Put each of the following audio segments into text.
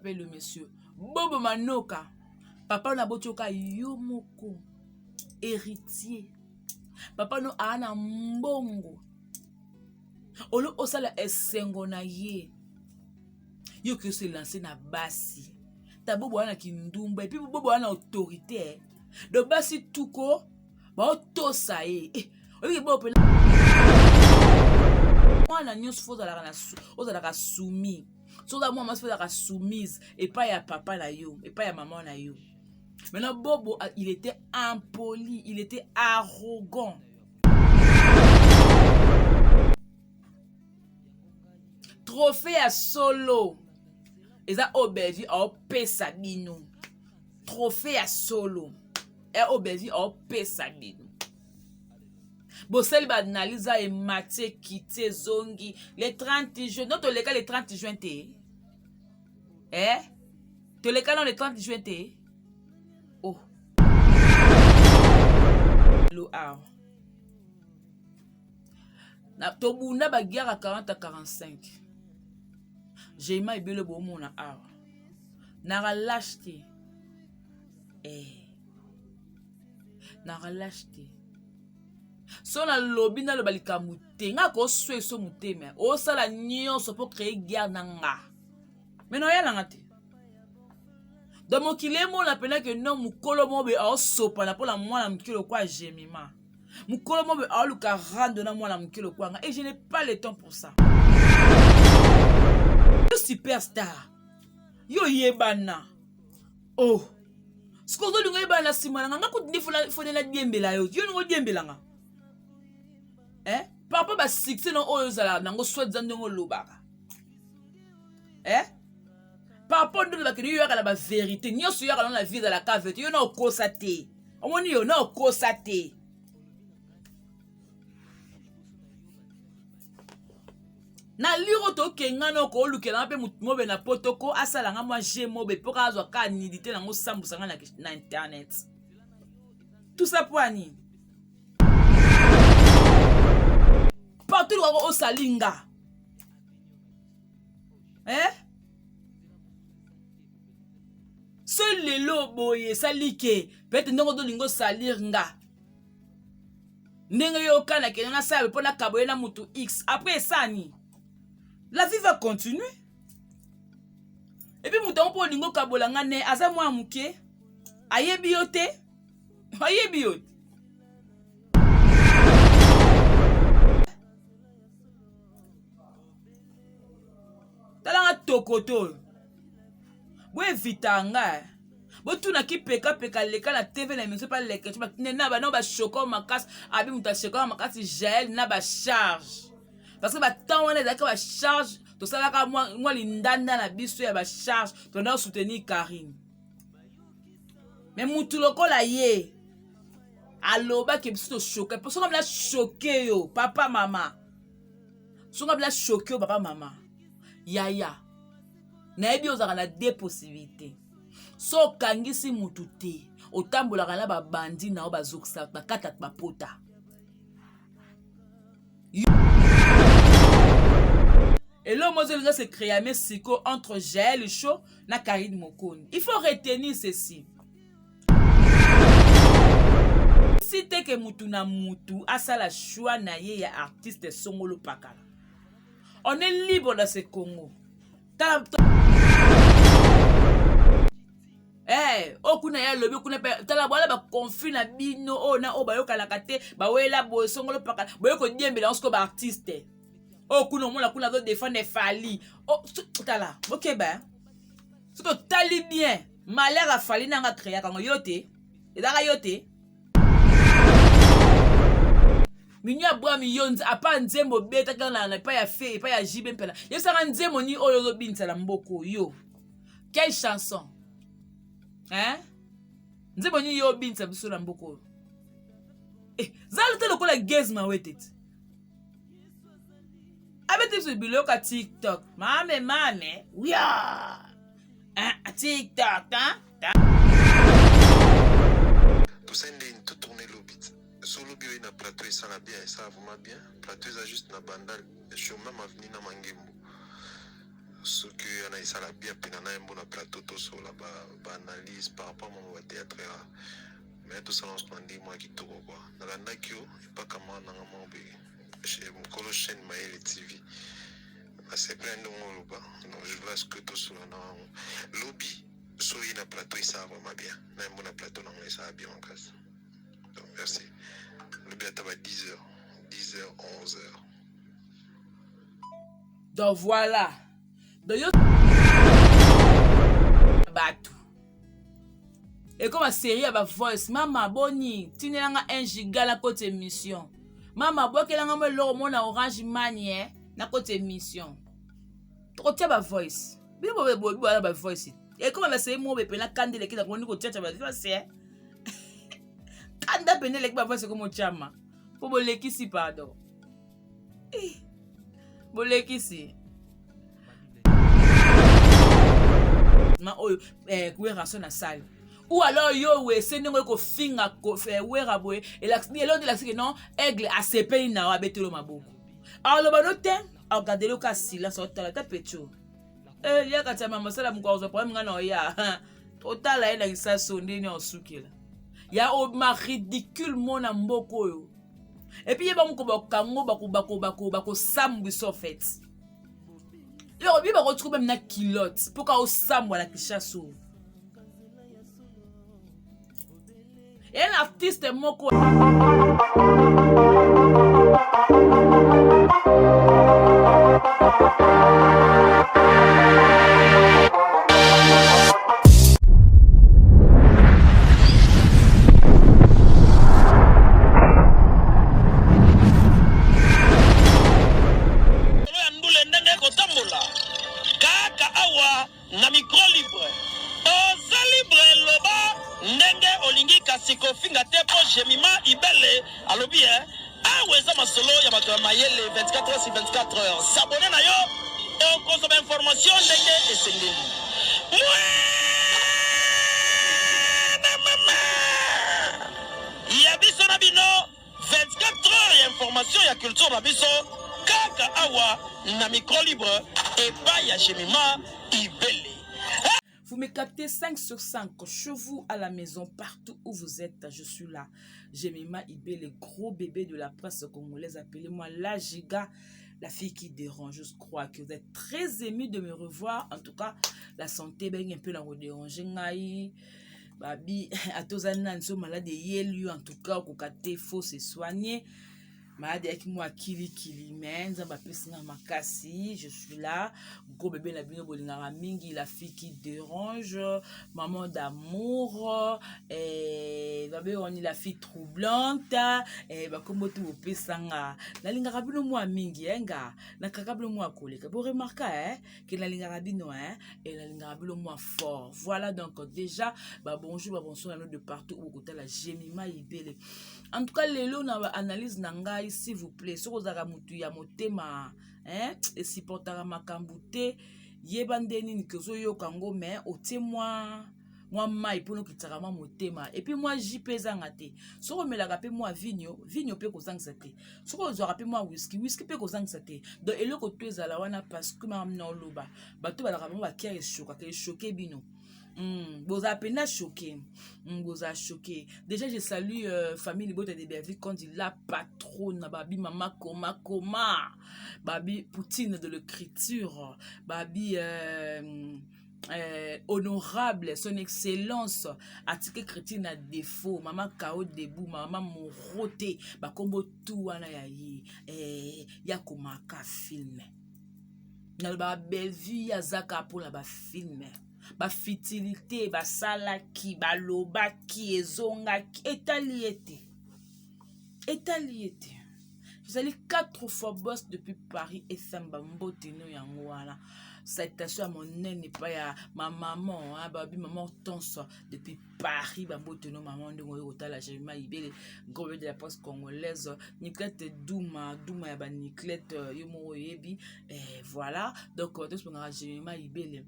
s'appelle le monsieur Bobo Manoka. Papa na botioka yo moko héritier. Papa no ana mbongo. Olo osala esengo na ye. Yo ki se lancer na basi. Ta bobo wana kindumba et puis bobo wana autorité. Eh. Donc basi tuko baotosa ye. Eh, oyebi bobo pena mwana nyonso fo ozalaka na ozalaka soumis soki oza mwana mwasi fo ozalaka soumise epai ya papa na yo epai ya mama na yo maintenant bobo ah, il était impoli il était arrogant trophée ya solo eza oyo bellevue aopesa bino trophée ya solo oyo bellevue aopesa bino bosali baanalyse ayo emati ekiti ezongi le 30 juin no toleka le 30 juin te eh? toleka no le 30 juin te oh lo awa na tobunda baguerre ya 40 a 45 jeima ebele bomona awa naka lâche te eh. na relâche te so nalobi naloba likambo te nga koswa eso motema osala nyonso mpo créer guerre na nga me naoyalanga te donc mokili emona mpena ke no mokolo moko boye aosopana mpo na mwana moke lokwa jemima mokolo moko boye aoluka rando na mwana moke lokwa nga et je n'ai pas le temps pour ça yo superstar yo yebana oh sikoyo ozolinga oyebana na nsima na nga nga kutu nde fone nadiembela yo yo olinga odiembela nga eh? par rapport basuccès na oyo ozalaka nango soit eza ndenge olobaka eh? par rapport nde olobaka yo oyaka na baverité nyonso oyaka nango na vie ezalaka verité yo na okosa te omoni yo na okosa te na lire oyo tokenga na okoolukela nga mpe motu mobe na poto ko asala nga mwa je mobe mpo kaka azwa kaka nidite nango osambusa nga na internet tout ça mpo ya nini partout lokako osali nga eh? so lelo boye esali ke peut-être ndenge ozolinga osalir nga ndenge yo okana kende nasala mpo nakabo ye na mutu x après esani la vie va continuer epuis moto yango mpo olingi okabola nga ne aza mwana moke ayebi yo te ayebi yo te tala nga tokoto oyo boevita nga botuna kipekapeka leka na tv na emission pa leke na bana bashoka makasi abi moto ashoka makasi jael na bacharge parce que batemp wana ezalaki bacharge tosalaka mwa lindanda na biso ya bacharge tobanda kosoutenir karine me mutu lokola ye alobaki biso toshoke mpo soki abila shoke yo papa mama soki abila shoke yo papa mama yaya nayebi ozalaka na deux possibilité so okangisi mutu te otambolaka na babandi na yo bazokisa bakata bapota eloko moko ezolinga se créame siko entre jael show na karine mokoni il faut retenir ceci si te ke mutu na mutu asala choix na ye ya artiste songolo pakala on est libre dans ce congo tala Hey, eh, oyo kuna ye alobi kuna mpe tala bwala baconflit na bino oyo na oyo bayokanaka te bawela boye songolo paka boye kodiembela yango sikoyo baartiste oyo kuna omona kuna azodefendre fali oh, tala bokeba soki otali bien malheur afali nanga créaka yango yo te ezalaka yo te Mignon Abraham yo apa nzembo obetaki na epai ya fe epai ya JB Mpela yebisaka nzembo nini oyo ozobinisa na mboko yo quelle chanson hein nzembo nini yo obinisa biso na mboko oyo eh, zala te lokola gaz mawete ti abeti biso biloko ya tiktok mame mame wia tiktok tosali ndeni totourne lobi so lobi oye na plateau esala bien esala vraiment bien plateau eza juste na bandal sur même avenue na mangembo. Soki wana esala bien mpena na yembo na plateau tosola ba, ba analyse par rapport mamo ba théâtre ya mais tosala nyonso na ndenge mwa kitoko kua. Nalandaki yo epa camarade nanga moko boye mokolo chaîne Mayele TV, nasepela ndenge oloba. Donc je voulais ce que tosola na yango lobi. Soki na plateau esala vraiment bien na yembo na plateau nango esala bien makasi. Donc merci, lobi ata ba 10 heures, 10 heures, 11 heures. Donc voilà, donc yo bato ekoma série ya bavoice. Mama boni, tindelanga 1 giga na koti émission. Mama, bwakelanga mo eloko mona Orange Money eh, na koti émission. Tokotia bavoice, bino boyebi wana bavoice ekoma basérie moko bepena kanda eleki na kondi kotiatia bavoice eh. Kanda pene eleki, bavoice ekoma otiama mpo bolekisi. Pardon, eh, bolekisi ma oyo eh, Werrason asali ou alors yo wese ndenge oyo kofinga Wera boye, eloko nde elakisi ke non, Aigle asepeli na yo, abeteli yo maboko, aloba no te, agadeli yo ka silence, otala ta petio liaka tia mama osala moko akozwa problème. Nga na oya otala ye na lisaso ndeni osukela ya ma ridicule mona mboka oyo. Et puis yeba moko bakango bakosambwisa en fait yo bakotuka meme na kilote mpo ka osambwa na Kinshasa oyo eya na artiste moko. Ya ndule ndenge ekotambola kaka awa na micro libre. Oza libre, loba ndenge olingi, kasi kofinga te, mpo Jemima Ibele alobi e awa eza masolo ya bato ya mayele 24 heures sur 24 heures. S'abonner na yo, okozwa bainformation ndenge esengeli. Mwana mama ya biso na bino, 24 heures ya information ya culture na biso kaka awa na micro libre epai ya Jemima Ibele. Vous me captez 5 sur 5, chez vous, à la maison, partout où vous êtes, je suis là. Jemima Ibé, le gros bébé de la presse congolaise, appelez-moi la giga, la fille qui dérange. Je crois que vous êtes très ému de me revoir. En tout cas, la santé, ben, un peu la redéranger. Ngai, babi, atoza nani so malade eyeli. En tout cas, okoka te, faut se soigner. Malade eyaki mwa kilikili, mais Nzambe apesi nga makasi, je suis là. Gros bébé na bino bolingaka mingi, la fille qui dérange, maman d'amour, eh, babe wani la fille troublante, eh, bakombo te bopesanga. Nalingaka bino mwa mingi eh, nga nakaka bino mwa koleka boremarka eh, ke nalingaka bino eh, e nalingaka bino mwa fort. Voilà, donc déjà babonjour, babonsoir na de partout bokotala Jemima Ibele. En tout cas, lelo na baanalyse na ngai, s'il vous plaît, soki ozalaka motu ya motema hein, esupportaka makambo te, yeba nde nini ke ozoyoka yango, mais otie mwa mai mpona okitisaka mwa motema. Et puis mwa jus mpe ezanga te. Soki omelaka mpe mwa vinio, vinio mpe kozangisa te. Soki ozwaka mpe mwa whisky, whisky mpe kozangisa te. Donc eloko to ezala wana, parce que makambo na oloba, bato balaka bango bakere, eshokaka, eshoke bino. Bozala mpenza choqué, bozala choqué. Déjà je salue famille libota de Bervi Kondi, la patronne, babi mama koma koma, babi Poutine de l'écriture, babi honorable son excellence atike chrétien na défaut, mama Kao debout, mama Morote, bakombo tu wana ya ye ya komaka film. Nalobaka Bellevue azaka mpona bafilm, bafutilité basalaki, balobaki, ezongaki, etali ye te, etali ye te. Ezali quatre fois boss depuis Paris FM, bambote no yango wana. Salutation ya monene epai ya ma maman, babi mama Hortense depuis Paris, bambote no mama ndenge oyo kotala Jemima Ibele, gros de la presse congolaise. Niclette Duma, Duma ya baniclette, yo moko oyebi. Eh, voilà, donc bato osipongaka Jemima Ibele,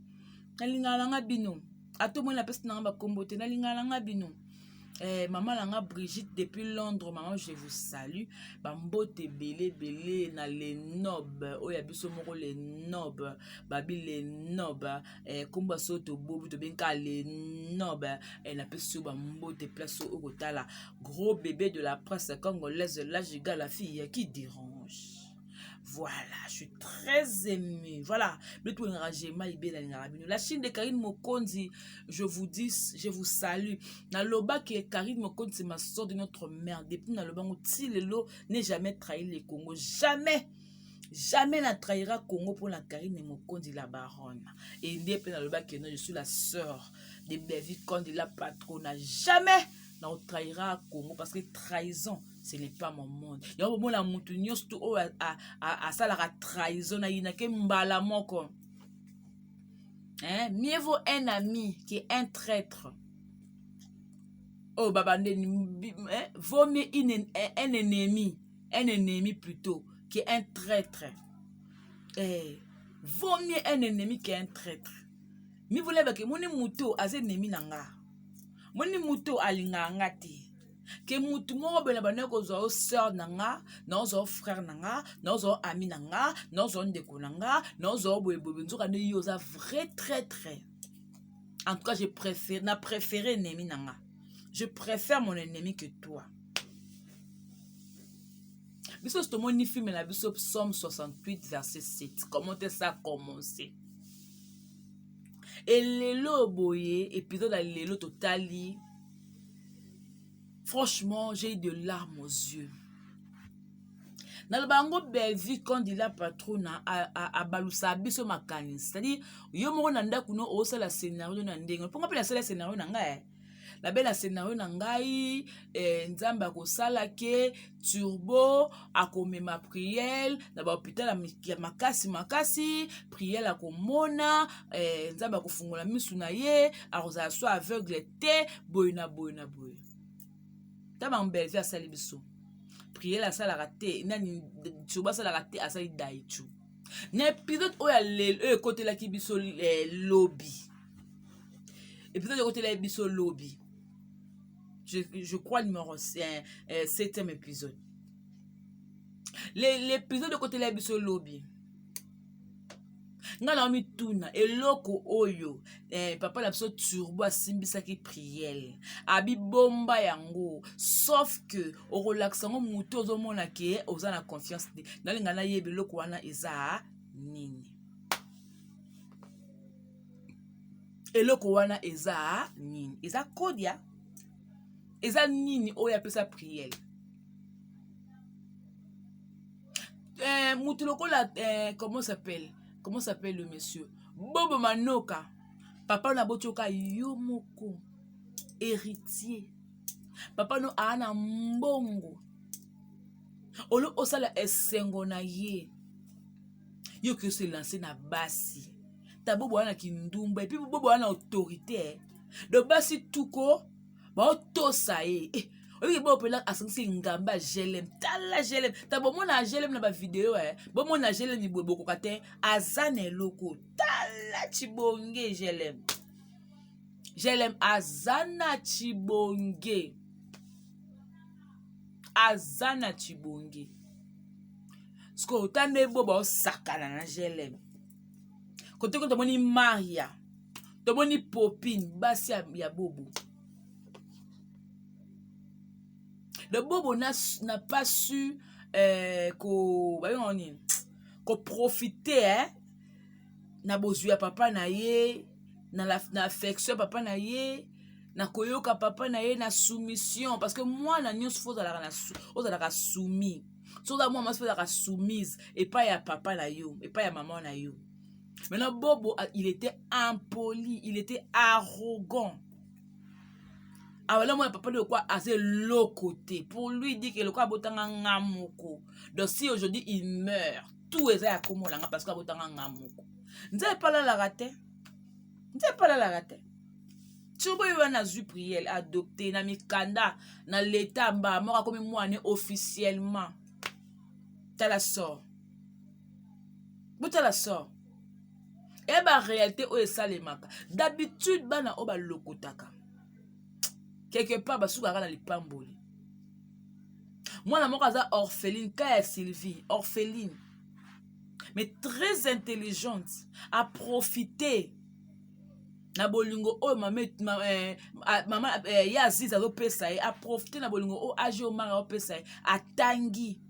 nalingaka nanga bino. Ata omoni napesi nanga bakombo te, nalingaka nanga bino. Eh, maman na nga Brigitte depuis Londres, maman je vous salue. Bambote ebele ebele na Lenob, oyo ya biso moko Lenob, babi Lenob, eh, kombo so tobobi tobenga Lenob, eh, napesi yo bambote place oyo okotala gros bébé de la presse congolaise, la giga la fille qui dérange. Voilà, je suis très émue. Voilà, le tout La chaîne de Karine Mokonzi, je vous dis, je vous salue. Naloba que Karine Mokonzi, c'est ma soeur de notre mère. Depuis naloba lelo n'est jamais trahi le Congo. Jamais. Jamais na trahira Congo pour la Karine Mokonzi, la baronne. Et depuis naloba que non, je suis la sœur de Bevi Kondi, la patronne. Jamais na trahira Congo parce que trahison ce n'est pas mon monde yango bomona motu nyonso tu oyo asalaka trahison nayinake mbala moko hein? mieux vaut un ami que un traître oyo oh, babandeni hein? vaut mieux une, un ennemi un ennemi plutôt que un traître eh, vaut mieux un ennemi que un traître mivolebake moni moto aza ennemi na nga moni moto alingaka nga te ke mutu moko boye na bandaki kozwa yo sœur na nga naozwa yo frère na nga naozwa yo ami na nga naozwa yo ndeko na nga naozwa yo boyeboye nzoka nde yo oza vrai traître. En tout cas, je préfère, na préféré ennemi na nga, je préfère mon ennemi que toi. Biso tomoni film na biso Psaume 68 verset 7, comment est ça a commencé? Et lelo boye épisode ya lelo totali, franchement, j'ai eu de larmes aux yeux. Naloba yango, Bellevue Kandila patrona abalusa biso makanisi, c'est-à-dire yo moko na ndako no osala scénario na ndenge mponga mpe nasala scénario na ngai, nabela scénario na ngai eh, Nzambe akosala ke Turbo akomema Priele na bahôpital ya makasi makasi, Priele akomona eh, Nzambe akofungola misu na ye, akozala so aveugle te, boye na boye na boye. Ntango Bellevue asali biso Priele asalaka te, nani Turbo asalaka te, asali daichu na épisode oyo ya lelo oyo ekotelaki biso eh, lobi, épisode ekotelaki biso lobi, je crois numéro 7e épisode, l'épisode ekotelaki biso lobi. Ngai na mituna eloko oyo eh, papa na biso Turbo asimbisaki Priele, abibomba yango, sauf que okolakisa yango motu ozomona ke oza na confiance te. Nalinga nayeba eloko wana eza nini, eloko wana eza nini, eza kodia, eza nini oyo apesa Priele eh, mutu lokola eh, comment s'appelle comment s'appelle le monsieur Bobo Manoka, papa na botioka yo moko héritier, papa no aa na mbongo, olo osala esengo na ye, yo ki ose lance na basi ta Bobo wana kindumba, et puis Bobo wana autorité do basi tuko baotosa ye eh, oyebi bo mpela asangisi ngamba ya GLM. Tala GLM, ta bomona GLM na bavideo eh. Bomona GLM boye bokoka te, aza na eloko. Tala chibonge GLM, GLM aza na chibonge, aza na chibonge. Sikoyo ota nde bo baosakana na GLM kote ko tomoni Maria, tomoni Popine, basi ya Bobo. Le Bobo n'a pas su euh, ko babengaka nini, koprofite eh, na bozwi ya papa na ye, na affection ya papa na ye, na koyoka papa na ye, na soumission, parce que mwana nyonso fo ozalaka soumis. So oza mwana mwasi, fo ozalaka soumise epai ya papa na yo, epai ya mama na yo. Maintenant Bobo, il était impoli, il était arrogant. Awala mwana papa de quoi aza eloko te pour lui, dit que eloko abotanga nga moko. Donc si aujourd'hui il meurt, tout eza ya komolanga parce que abotanga nga moko. Nzambe epalalaka te, nzambe epalalaka te. Turbo oyo wana azwi Priele adopté na mikanda na leta, mbala moko akomi mwana officiellement. Tala sort, botala sort eya baréalité oyo esalemaka d'habitude. Bana oyo balokotaka. Quelque part basukaka na lipamboli. Mwana moko aza orpheline, ka ya Sylvie, orpheline. Mais très intelligente, a profiter na bolingo oyo mama, ma, eh, mama eh, ye Aziz azopesa ye, aprofite na bolingo oyo age Omar azopesa ye, atangi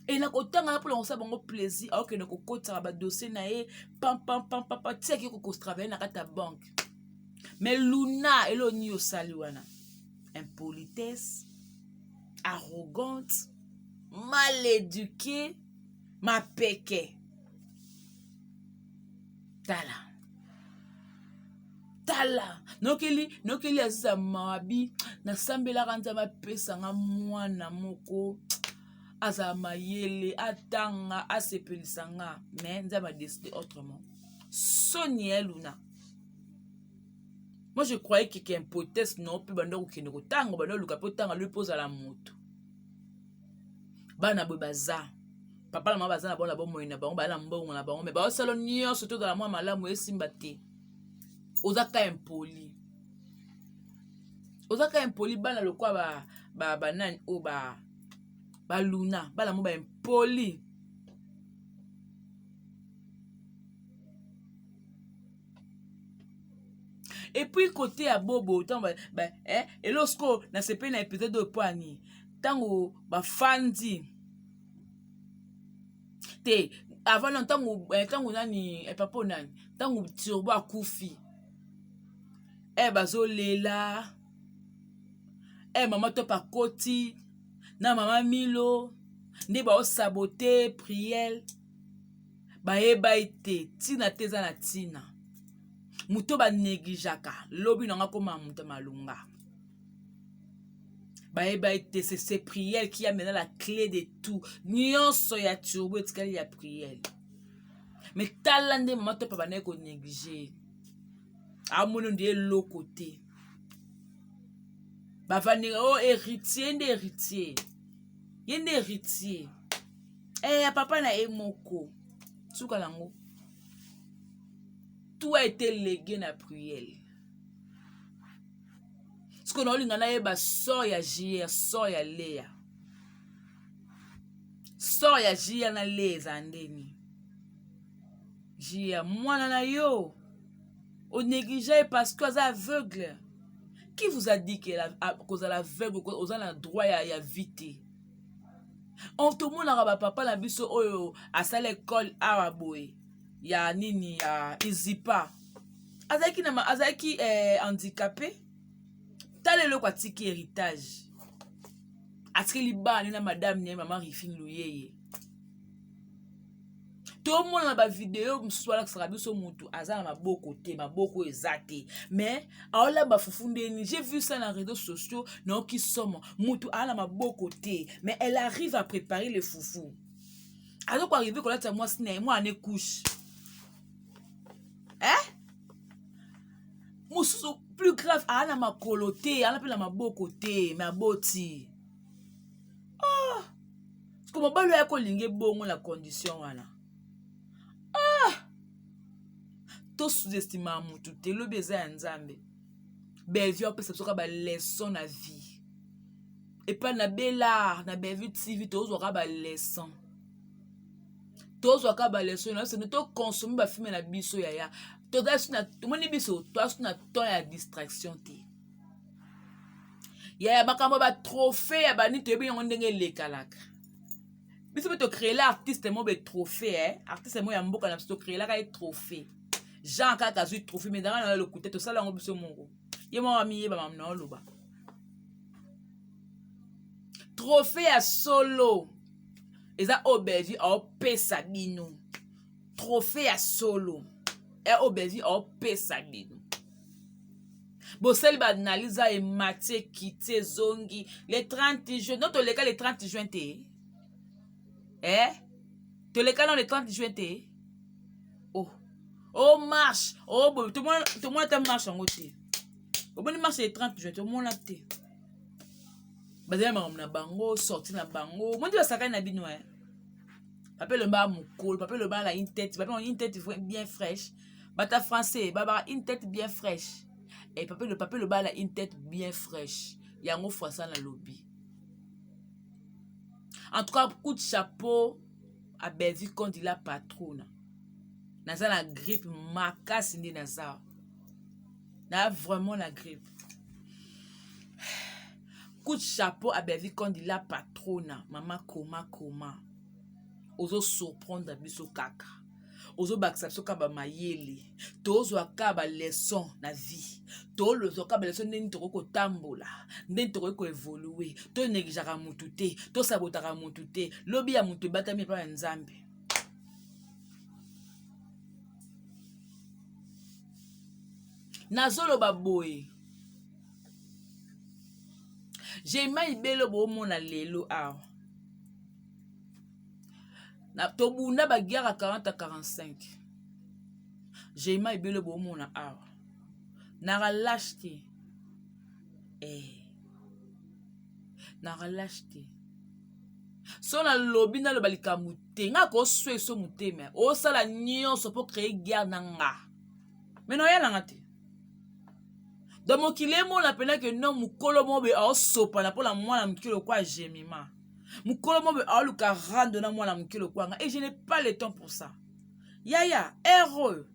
e na kotanga mpona kosala bango plaisir, akokende kokotisaka badossier na ye pampampampampa ti ake kokotravaille na kati ya banque. Mais Luna, eloko nini osali wana? Impolitesse, arrogante, mal éduquée, mapeke. Tala tala, nokeli nokeli Aziza mawabi, nasambelaka Nzambe apesa nga mwana moko azala mayele, atanga, asepelisa nga, mais Nzambe a décidé autrement. Soni ya Luna. Moi je croyais que que impolitesse non mpe banda kokende kotanga, banda koluka mpe otanga lobi mpe ozala moto. Bana boye baza papa na mama baza na bango na bomoi na bango, baya na mbongo na bango, me baosala nyonso tozala mwa malamu, esimba te. Oza ka impoli, oza ka impoli. Bana lokwa banani oyo baluna, bana mo baimpoli. Et puis côté ya bobo ntango eh, eloko sikoyo nasepeli na épisode oyo mpo ani ntango bafandi te avant na ntango ntango nani papa nani ntango Turbo akufi, bazolela, mama Top akoti na mama Milo nde baosabote priele, bayeba ete ntina te eza na ntina. Moto banegligeaka lobi nanga koma moto malunga, bayeba ete c'est prière qui a maintenant la clé de tout. Nyonso ya Turbo etikali ya prière. Mais tala nde mama Topa bandaki konéglige, amoni nde eloko te, bavandi o oh, héritier nde héritier, ye nde héritier ya papa na ye moko. Suka nango, tout a été légué na prière. Sikoyo naolinga nayeba sort ya JR, sort ya Lea, sort ya JR na Lea eza ndeni. JR mwana na yo onéglige ye parce que aza aveugle. Qui vous a dit que kozala aveugle oza na droit ya vie te? Tomonaka bapapa na biso oyo asala ekole awa boye ya nini ya izipa, azalaki na azalaki handicapé. Tala eloko atiki héritage, atikeli bana na madame na ye, mama Rifine Luyeye. Tomona na bavideo mosusu balakisaka biso motu aza na maboko te, maboko eza te, mais aolamba fufu ndeni. J'ai vu ça na réseaux sociaux, naoki somo. Motu aza na maboko te, mais elle arrive à préparer le fufu, aza koarrive kolatisa mwasi na ye, mwana ne couche. Eh, mosusu plus grave, aa na makolo te, aza mpe na maboko te, mais aboti. Oh, ko mobali oyo akolinga ebongo na condition wana. Ah, to sous-estimaka motu te, lobi eza ya Nzambe. Bellevue apesa biso kaka baleçon na vie. Epai na Belar na Bellevue TV, tozwaka baleçon, tozwaka baleçon na biso, tokonsome bafilme na biso. Yaya, tomoni biso toza na temps ya distraction te. Yaya, makambo ya batrophée ya bani, toyebi yango ndenge elekalaka. Biso mpe tocréela artiste mo be trophée, eh? Artiste mo ya mboka na biso, tocréelaka ye trophée. Jean kaka azwi trophée, mais ezalaka na lokuta, tosala yango biso moko. Ye moko amiyeba mamu na oloba trophée ya solo eza oyo Bellevue aopesa bino. Trophée ya solo oyo Bellevue aopesa bino, bosali baanalyse ayo, emati, ekiti, ezongi le 30 juin. No, toleka le 30 juin te, eh? Toleka no le 30 juin te. Oh, oh, marche, oh boye, tomona ta marche yango te. Omoni marche le 30 juin, tomona te. Bazali makambo na bango, sorti na bango, mondi basakani na bino, eh? Papa Elomba mokolo, papa Elomba na une tête, papa une tête bien fraîche. Bata français babaka une tête bien fraîche. Et papa le papa lobala une tête bien fraîche. Yango fwasa na lobi. En tout cas, coup de chapeau à Bellevue Kondi la patrona. Naza na grippe makasi nde naza. Na vraiment la grippe. Coup de chapeau à Bellevue Kondi la patrona, mama koma koma. Ozo surprendre biso kaka. Ozobakisa biso kaka bamayele, tozwa kaka baleson na vie, tolozwa kaka baleson ndenge tokoki kotambola, ndenge tokoki koevolue. Tonegligeaka motu te, tosabotaka motu te, lobi ya motu ebatami epai ya Nzambe. Nazoloba boye, Jema Ibelo bomona lelo awa na tobunda ba guerre ya 40 à 45. Jema Ibelo bomona awa na relâche te, na relâche te. So nalobi naloba likambo te, nga koswe so motema osala nyonso po créer guerre na nga, mais noyalanga te. Donc mokili emona mpena ke non, mokolo moko boye aosopana mpona mwana moke lokola Jemima, mokolo moko boye aoluka rando na mwana moke lokola nga, et je n'ai pas le temps pour ça. Yaya ere oyo,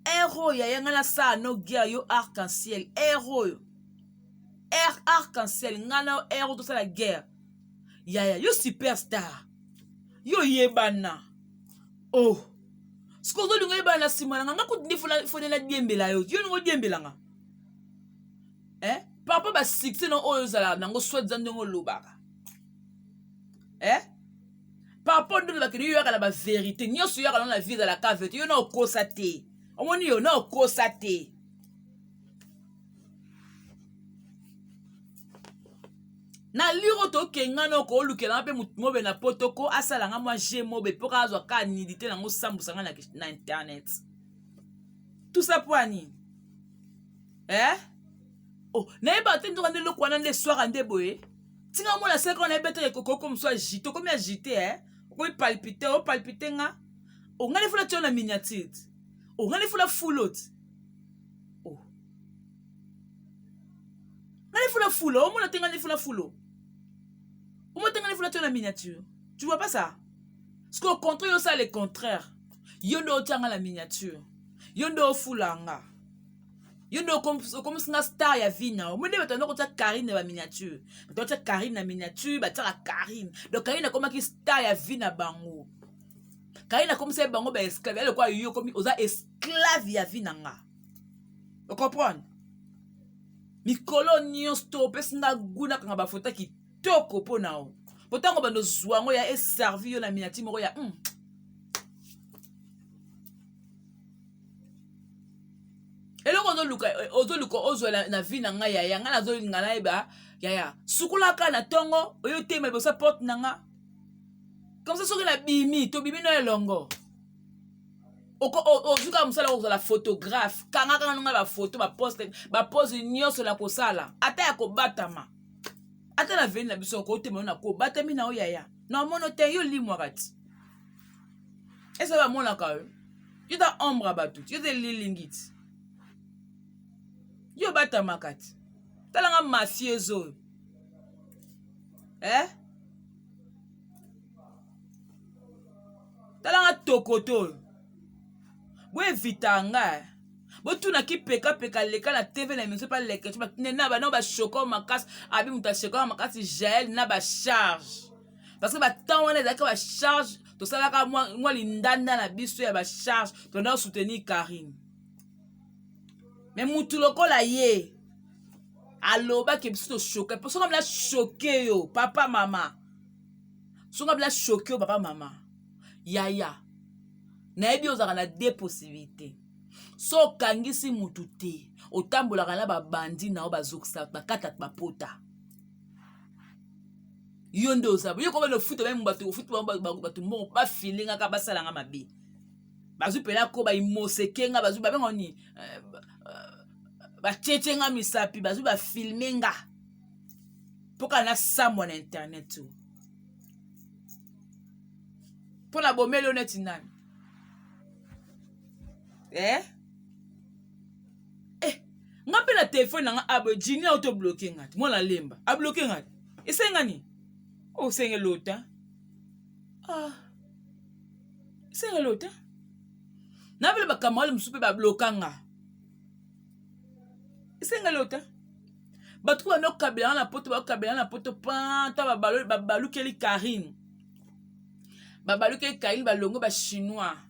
ere oyo yaya, nga nasala no guerre yo arc-en-ciel, ere oyo ere arc-en-ciel, nga na ere oyo tosala guerre. Yaya yo superstar, yo yebana, oh sikoyo ozolinga oyebana na nsima na nga, nga kutu nde fonela diembela yo, yo olinga odiembela nga, eh? Papa ba succès na oyo ozala nango soit eza ndenge olobaka, eh? Papa nde olobaka yo yaka na ba vérité nyonso, yaka na vie ezalaka vérité, yo na okosa te, omoni yo na okosa te. Na liro tokenga na okolukela nga mpe motu mobe na poto ko asala nga mwa je mobe mpo kaka azwa kaka nidite nango sambusa nga na internet. Tout ça po nini, eh? Oh, nayeba te nzoka nde eloko wana nde eswaka nde boye. Tinga mona seka wana yeba te ekokoko mosu agite, okomi agite, eh? Okomi palpite, opalpite nga. Onga nde fula tio na miniature. Onga nde fula fulot. Oh. Nga nde fula fulo, omona te nga nde fula fulo. Omona te nga nde fula tio na miniature. Tu vois pas ça? Parce qu'au contraire, yo ça le contraire. Yo nde otia nga na miniature. Yo nde ofula nga. Yo nde okomisi nga star ya vie na yo. Mo nde bato banda kotia Karine na ba miniature. Bato batia Karine na miniature, batiaka Karine. Donc Karine akomaki star ya vie na bango. Karine akomisa bango ba esclave. Ya lokola yo okomi oza esclave ya vie na nga. Ocomprendre? Mikolo nyonso to opesi nga goût nakanga ba photo kitoko mpo na yo. Po ntango bando zwa yango ya eservi yo na miniature moko ya Eloko ozoluka, ozoluka ozwa na vie na ngai yaya, ngai nazolinga nayeba yaya, sukulaka na ntongo oyo otema liboso ya porte na nga. Comme ça soki nabimi, tobimi no elongo. Ozwi kaka mosala kozala photographe, kanga kanga nonga ba photo, ba poste, ba pose nyonso na kosala, ata ya kobatama. Ata na veni na biso okotema yo na kobatami na yo yaya. Na omono te yo limwaka ti. Esa bamonaka yo. Yo ta ombre ya bato, yo te lilingi ti. Yo batamaka ti. Tala nga mafieuse oyo. Eh? Tala nga tokoto oyo. Boevita nga. Botuna kipekapeka leka na TV na émission pa leka na bana ba choco makasi, abi moto achoka makasi Jael na ba charge. Parce que ba temps wana ezalaki ba charge, tosalaka mwa lindanda na biso ya ba charge, tobanda soutenir Karine. Mais mutu lokola ye alobaki biso tochoka, po soki amela choke yo papa mama, soki amela choke yo papa mama, yaya nayebi ozalaka na deux possibilités. So okangisi mutu te, otambolaka na babandi na yo bazokisa bakata bapota. Yo nde oza yo kobanda ofuta meme bato, ofuta bato mbongo bafilingaka basalanga mabe, bazwi mpena ko baimoseke nga, bazwi babenga nini, batiete nga misapi, bazwi bafilme nga mpo kaka nasambwa na internet oyo mpo na bomeli oyo neti nani, eh? Eh, Nga mpe na telefone na nga aboye jini auto bloke nga te mwana lemba abloke nga te esenga nini osenge lota ah esenga lota na bele bacamarade mosusu mpe babloka nga esenga lota bato ko banda kokabela nga na poto bakokabela nga na poto panta babalukeli karine babalukeli karine balongo bachinois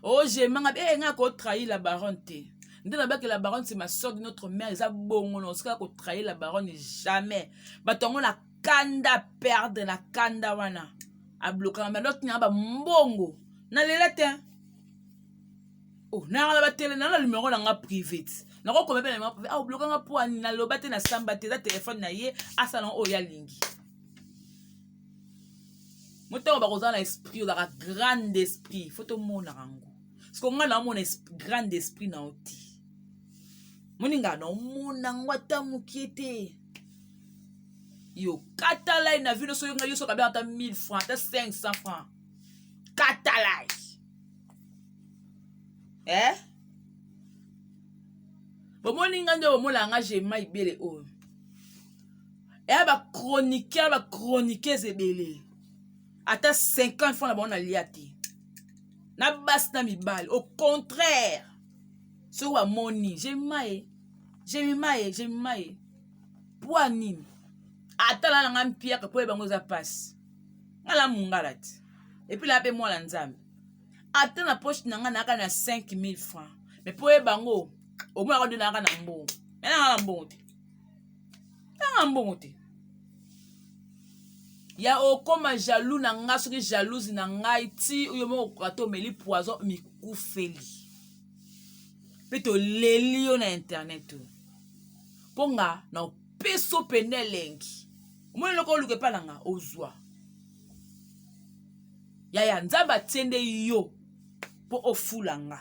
Oh jemanga eh nga ko trahir la baronne te. Nde na bake la baronne c'est ma soeur de notre mère eza bongo na osika ko trahir la baronne jamais. Bato yango na kanda perdre na kanda wana. A bloquer mais l'autre na ba mbongo. Na lela te. Oh na na ba tele na na numéro na nga privé. Na ko koma pe na numéro privé. Ah bloquer nga po na loba te na samba te za téléphone na ye asala oyo alingi. Mo ntango bakozala na esprit ozalaka grande esprit fo tomonaka yango siko ngai naomona grande esprit na yo te moninga naomona yango ata mokie te yo katalai na vino soki ngai yo soki abengaka ata 1000 francs ata 500 francs katalai eh? bomoni ngai nde bomona nga jema ibele oyo eya ba chroniqueur ba chroniqueuse ebele ata 50 francs na bango nalia te na basi na mibali au contraire soki bamoni jemaye jemimaye jemimaye pwa nini ata na nanga mpiaka mpo bango eza mpasi nga na mongala te epuis na mpe mwana nzambe ata na poche na nga nayaka na 5000 francs mais mpo oyeba yango omonaka nde nayaka na mbongo me nanga na mbongo te nanga mbongo te ya okoma jaloux na nga soki jalouse na ngai ti yo moko okoka te omeli poison mikufeli mpe toleli yo na internet oyo mpo nga na opeso pene elengi omoni eloko oluka epai na nga ozwa yaya nzambe atie nde yo mpo ofula nga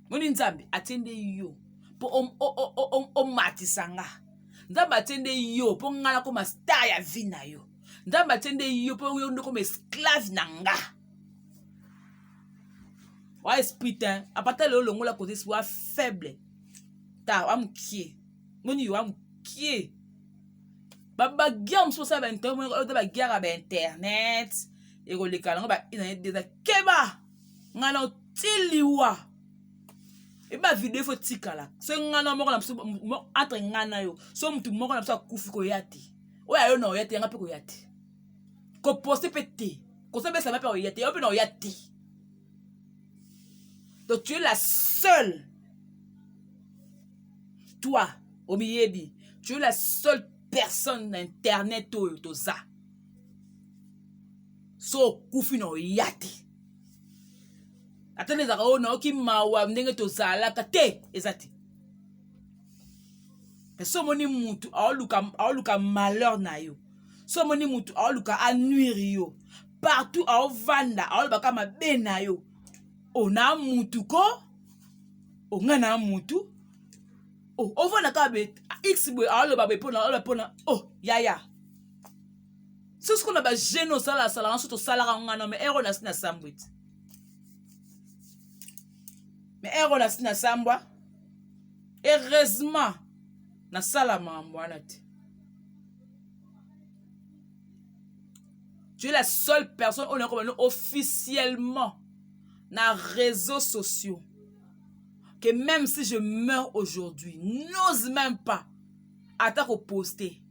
moni nzambe atie nde yo mpo omatisa nga nzambe atie nde yo mpo nga nakoma star ya vie na yo nzambe atie nde yo mpo yo nde okoma esclave na nga wa esprit te apata lelo longola kote esprit wa faible ta wa mokie moni yo wa mokie baguerre mosusu osala bainternet baguerre ya bainternet ekoleka nango ba ina ye keba ngai na otiliwa eba video ifo tikala soki ngai na moko na biso entre ngai na yo so motu moko na biso akufi koya te oyo ayo na oya te yanga mpe koya te koposte mpe te kosabesa mpe oya te yo mpe na oya te donc tu es la seule toi omiyebi tu es la seule personne na internet oyo toza so okufi na oya te ata nde ezalaka oyo nayoki mawa ndenge tozalaka te eza te me so omoni mutu aoluka malheur na yo so omoni mutu aoluka anuire yo partout aovanda aolobaka mabe na yo ona mutu ko onga na mutu ovanda kaka be x boye aoloba boye mpona aoloba mpona o oh, yaya soki sikoyo na bajeune osalasala ngo so tosalaka ngo ngana mais ero nasi na sambwe ti mais ero nasi na sambwa heureusement nasala makambo wana te tu es la seule personne oyo nakoba officiellement na réseaux sociaux que même si je meurs aujourd'hui n'ose même pas ata koposte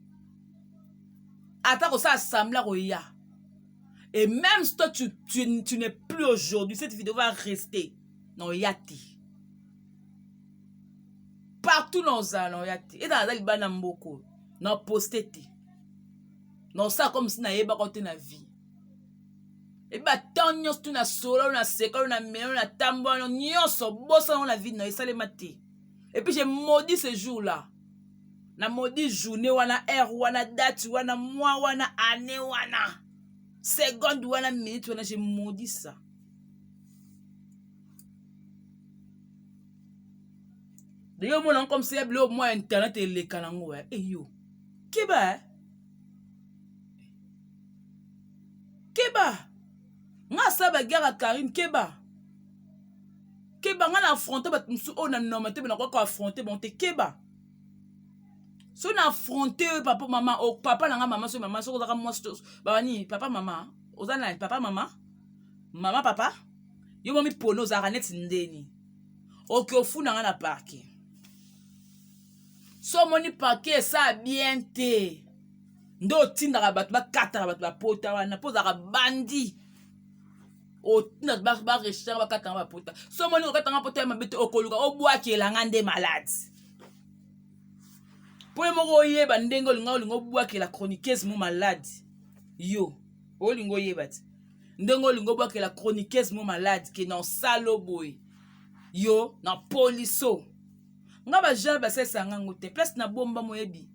ata kosala semblant koya et même si toi tu, tu, tu n'es plus aujourd'hui cette vidéo va rester na oya te partout na ozala na oya te ezala aza libanda mboka oyo na poste te na osala comme si nayebaka te na vie ebi batemp nyonso tu na solo na seka na melo na tambo nyonso bosana ngo na vie na esalema te et puis je maudis ce jour là na maudit journée wana heure wana date wana mois wana année wana seconde wana minute wana je maudis ça deyo omona yango comme si ya biloko mwa internet eleka nango eyo keba eh? keba nga asala baguerre ya karine keba. Keba nga na affronte bato mosusu oyo na noma te nakoki ko affronte bango te keba. So na affronte yo papa mama o papa na nga mama so mama soki ozaka mwasi to baba nini papa mama oza na papa mama mama papa yo momi pona ozalaka neti ndeni oke ofuna nga na parquet so omoni parquet esala bien te nde otindaka bato bakataka bato bapota wana mpo ozalaka bandi otinda barecherche bakatanga bapota so omoni kokatanga pota ya mabe te okoluka obwakela nga nde malade mpo ye moko oyeba ndenge olinga olinga obwakela chroniqueuse mo malade yo olinga oyeba te ndenge olinga obwakela chroniqueuse mo malade ke na osalo boye yo na poliso nga ba genre basalisa nga ngo te place na bomba moyebi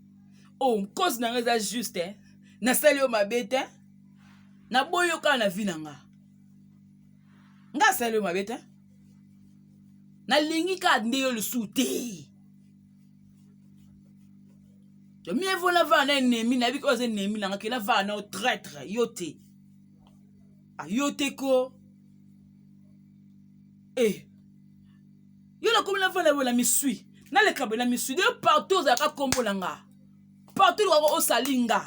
oh cause na nga eza juste eh? nasali yo mabe te naboyi yo kaka na vie na nga nga asali yo mabe te nalingi kaka nde yo lisusu te mieux vaut navanda na ennemi nayebi oyo aza ennemi na nga ke navanda na yo traitre yo te ah, yo te ko eh. Yo nakomi navanda boye na misui naleka boye na misui de partout ozalaka nkombo na nga partout olukaka osali nga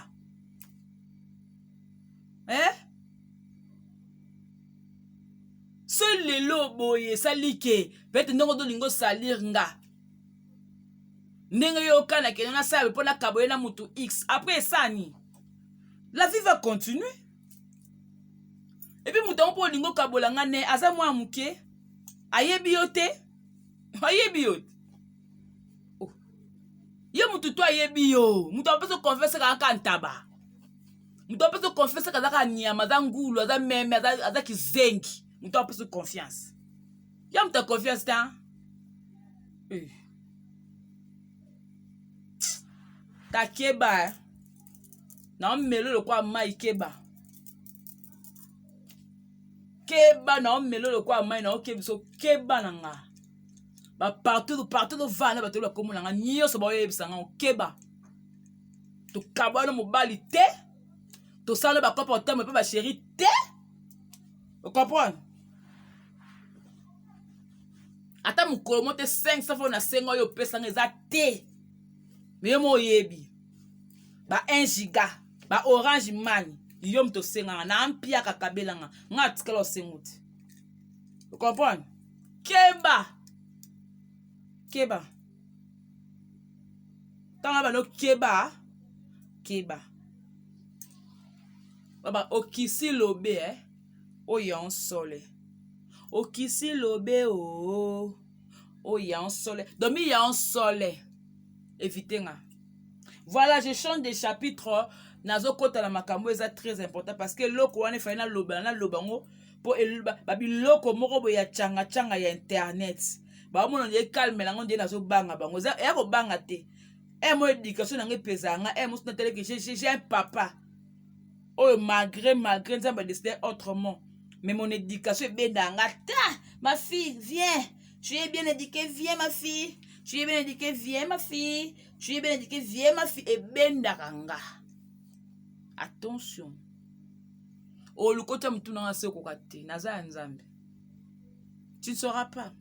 eh? so lelo boye esali ke peut-être ndenge ozolinga osalir nga ndenge yo okana kende nasala mpo nakaboye na motu x après esani la vie va continuer epuis moto yango mpo olingi okabola nga ne aza mwana moke ayebi yo te ayebi yo te oh. ye motu to ayebi yo moto apesi confiance kaka ntaba moto apesi confiance kaka azaka nyama aza ngulu aza meme aza, aza kizengi moto apesi confiance ya moto ya confiance te eh. takeba eh. na melo lokola mai keba keba na omelo lokola mai na okebiso keba na nga bapartout partout ovanda bato oyo bakomona nga nyonso baoyebisa nga okeba tokabwana mobali te tosala bakopa otama mpe basheri te ocomprendre ata mokolo mo te 500 fo nasenga oyo opesanga eza te me yo mo oyebi ba 1 giga ba orange mani yo moto osengaka na mpiaka kabelanga nga atikala osengo te ocomprendre keba keba ntango bano keba keba baba okisi lobe eh? oyo nsole okisi lobe o oh. oyo nsole domi ya nsole évite nga voilà je change de chapitre nazokota na makambo eza très important parce que eloko wana efali naloba naloba yango mpo babiloko moko boye ya cangacanga ya internet baomona nde calme nango nde nazobanga bango eya kobanga te e mo éducation nango epezaka nga e mosu nataleki j'ai un papa oyo malgré malgré nzambe adeside autrement mais mon éducation ebendaka nga ta ma fille viens tu es bien éduquée viens ma fille tu es bien éduquée viens ma fille tu es bien éduquée viens ma fille ebendaka nga attention oluka otya motu nanga se okoka te naza ya nzambe tu ne sauras pas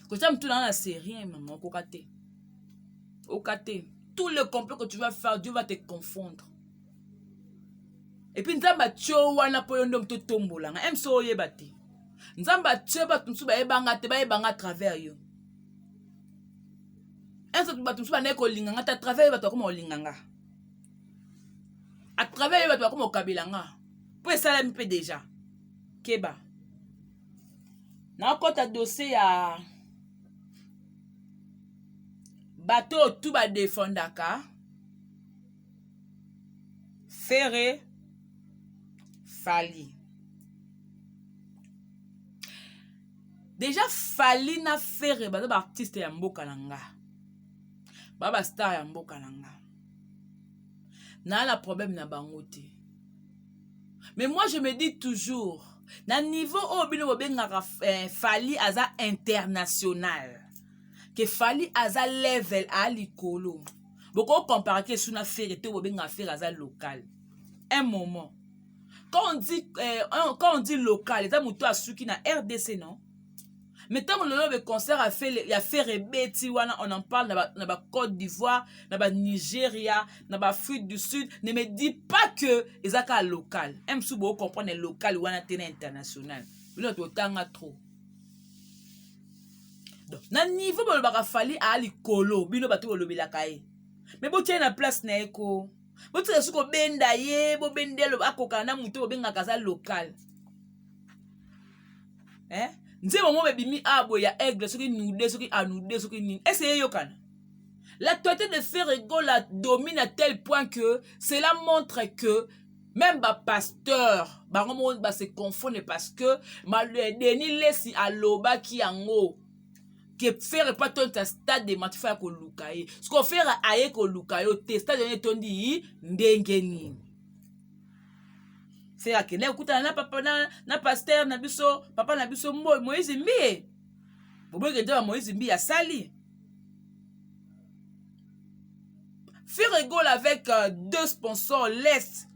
kotya motu nanga na c'est rien mama okoka te okoka te tout le complot que tu vas faire dieu va te confondre epuis nzambe atyo wana mpo yo nde moto otombola nga mso oyeba te nzambe atye bato mosusu bayeba nga te bayeba nga à travers yo mso bato mosusu bandaki kolinga nga te à travers yo bato bakoma kolinga nga à travers yo bato bakoma kokabela nga mpo esalami mpe deja keba nakota dossier ya bato oyo tu badefendaka Ferre Fally deja Fally na Ferre baza ba artiste ya mboka na nga ba ba star ya mboka na nga naa na problème na bango te mais moi je me dis toujours na niveau oyo bino bobengaka eh, Fally aza international ke Fally aza level a likolo boko comparer ke suna Ferre te bobengaka Ferre aza local un moment quand on dit, eh, quand on dit local eza moto asuki na RDC non Mais ntango lelo be concert ya Ferre ebeti wana, on en parle na ba Côte d'Ivoire, na ba Nigeria, na ba Afrique du Sud. Ne me dis pas que eza kaka local. Mosusu bocomprendre local wana te na international. Bino totanga trop. Donc na niveau bolobaka Fally aa likolo, bino bato bolobelaka ye, mais botia ye na place na ye ko. Botika soki kobenda ye, bobenda ye, akokana na moto bobengaka aza local. Eh? Nzembo moko ebimi aboye ya Aigle, soki nude, soki anude, soki nini, ese eyokana. L'actualité de Ferre Gola domine à tel point que cela montre que même bapasteur bango moko base confondre, parce que Denis Lesi alobaki yango ke Ferre pa tondisa stade de Martyrs, ya koluka ye. Siko Ferre aye koluka yo te, stade wana etondi ndenge nini? Ferre akende kokutana na papa na pasteur na biso, papa na biso Mboy Moïse Mbiye. Boboyeke nde ba Moïse Mbiye asali Ferre Gola avec deux sponsors, l'Est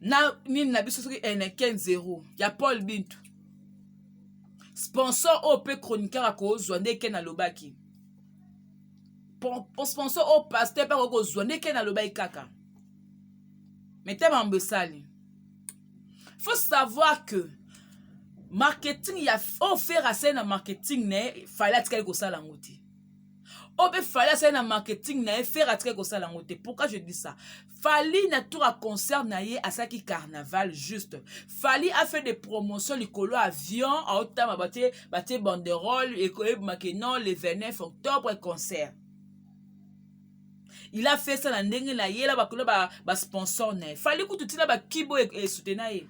na nini na biso, soki Heineken 0 ya Paul Bintu. Sponsor oyo mpe chroniqueur akozwa nde ken alobaki, sponsor oyo pasteur mpe akoki kozwa nde ken alobaki kaka. Mais te mambo esali, faut savoir que marketing ya oyo Ferre asali na marketing na ye, Fally atikali kosala yango te. Oyo mpe Fally asali na marketing na ye, Ferre atikali kosala yango te. Pourquoi je dis ça? Fally na tour ya concert na ye asalaki carnaval juste. Fally a fait des promotions likolo avion aotama, batie banderole ekoyebimake non, le 29 octobre concert. Il a fait ça na ndenge na ye la bakolo basponsor na ye. Fally kutu ntina bakibo esutena ye.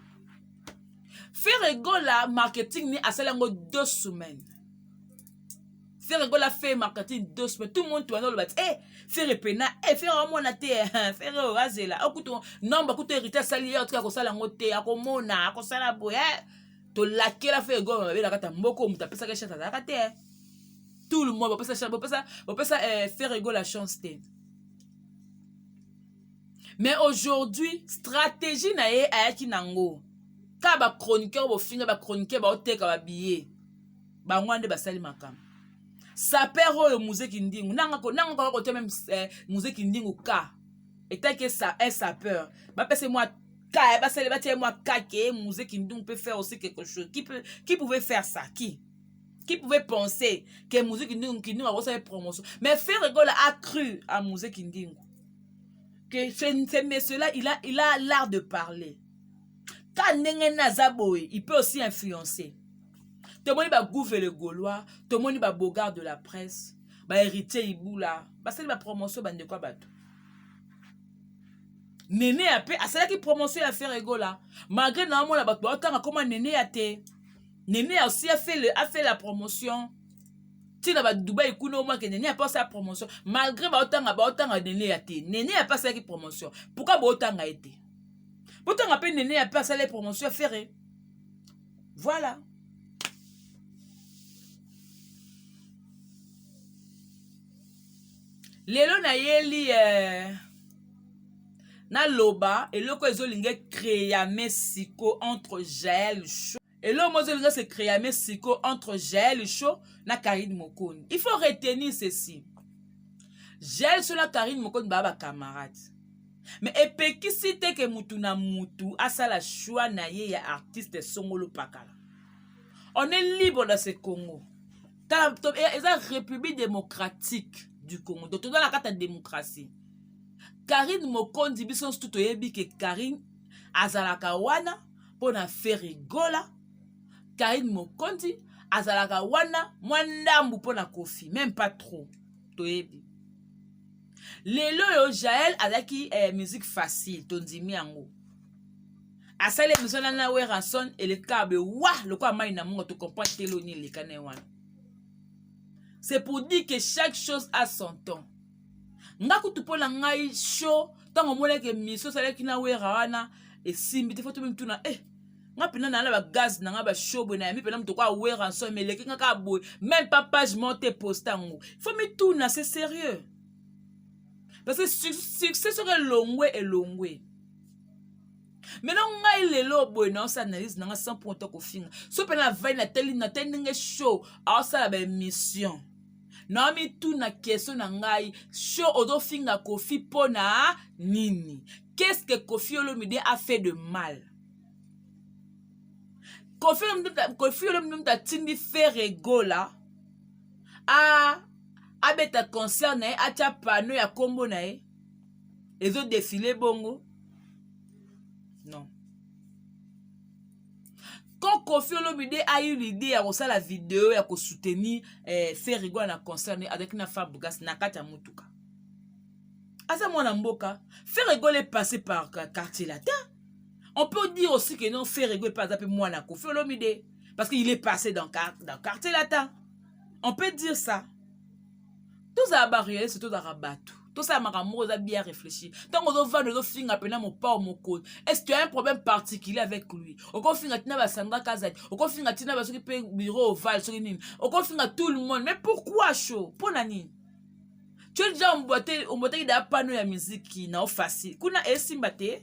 Ferre Gola marketing ni asali yango 2 semaines. Ferre Gola fait marketing 2 semaines, tout le monde towana oloba ti eh Ferre pena, eh Ferre amona te, Ferre oyo azela okutu nombre kutu hérité asali ye otika kosala yango te, akomona akosala boye. Tolakela Ferre Gola mabe na kati ya mboka. Moto apesaka chance azalaka te. Tout le monde bopesa bopesa bopesa Ferre Gola chance te. Mais aujourd'hui stratégie na ye ayaki nango kaka bachroniqueur, bofinga bachroniqueur, baoteka babillet, bango wana nde basali makambo. Saper oyo Muzeki Ndingu nanga kaka kotia même Muzeki Ndingu ka etaki un sapeur, bapesa mwa ka basali, batia mwa kake. Muzeki Ndingu peut faire aussi quelque chose. Qui pouvait faire ça? Qui pouvait penser que Muzeki Ndingu, Kindingu akosala promotion? Mais Ferre Gola a cru à Muzeki Ndingu, que ce monsieur-là, il a l'art de parler. Ka ndenge naza boye, il peut aussi influencer. Tomoni bagouve le Gaulois, tomoni babogard de la presse, bahéritier Ibula basali bapromotion. Bandeko ya bato, Nene ya mpe asalaki promotion ya Ferre Gola, malgré naomona bato baotanga koma Nene ya te. Nene ya aussi a fait la promotion ntina badubai kuna. Omwake Nene ya mpe asala promotion, malgré baotanga Nene ya te. Nene ya mpe asalaki promotion. Pourquoi baotanga ye te? Botanga mpe Nene ya mpe asala promotion ya Ferre. Voilà. Lelo nayeli naloba eloko ezolinga ecréame siko entre Jael Show, eloko mo ezolinga se créame siko entre Jael Show na Karine Mokondi. Il faut retenir ceci: Jael Show na Karine Mokondi baa bacamarade, mais epekisi te ke mutu na mutu asala choix na ye ya artiste songolo pakala. On est libre dans ce Congo. Tala, eza République démocratique du Congo, donc toza na kati ya démocratie. Karine Mokonzi, biso nyonso tu toyebi ke Karine azalaka wana mpo na Ferre Gola. Karine Mokonzi azalaka wana mwa ndambu mpo na Kofi, même pas trop, toyebi. Lelo oyo Jael azalaki musique facile, tondimi yango. Asali émission na Werrason, eleka be wa lokola mai na mongo. Tocomprendre te eloni eleka na ye wana. C'est pour dire que chaque chose a son temps. Nga kutu mpo na ngai show, ntango omonaki émission osalaki na Wera wana esimbi te, fo tomi tuna nga mpena na na bagaz na nga bashow boye, nayambi mpena moto kwa Werrason, mais eleki nga kaka boye, même pas page moko te poste yango. Faut mituna, c'est sérieux, parce que succès soki elongwe, elongwe. Maintenant ngai lelo boye naosala analyse nanga sans pour autant kofinga. So mpe navandi natali natali ndenge show aosala ba émission. Naomituna question na ngai show ozofinga Koffi mpo na nini? Qu'est-ce que Koffi Olomide a fait de mal? Koffi Olomide moto atindi Ferre Gola a abeta concert na ye atya panneau ya kombo na ye ezo defile bongo non. Quand Koffi Olomide a eu l'idée ya kosala video ya kosoutenir eh, Ferre Gola na concert na ye azalaki na Fabregas na kati ya motuka. Aza mwana mboka. Ferre Gola est passé par quartier latin. On peut dire aussi que non, Ferre Gola aza pe mwana Koffi Olomide parce qu'il est passé dans, dans quartier latin. On peut dire ça. Tozala ba réaliste, tozala bato. Tosala makambo moko eza bien réfléchi. Ntango ozovanda ozofinga mpena mopao mokolo, est-ce que tu as un problème particulier avec lui? Okofinga ntina ba Sandra Kazadi, okofinga ntina ba soki mpe bureau ovale soki nini, okofinga tout le monde. Mais pourquoi chaud? Mpo na nini? Tu es déjà emboîté, emboîté da panneau ya musique na facile. Kuna esimba te.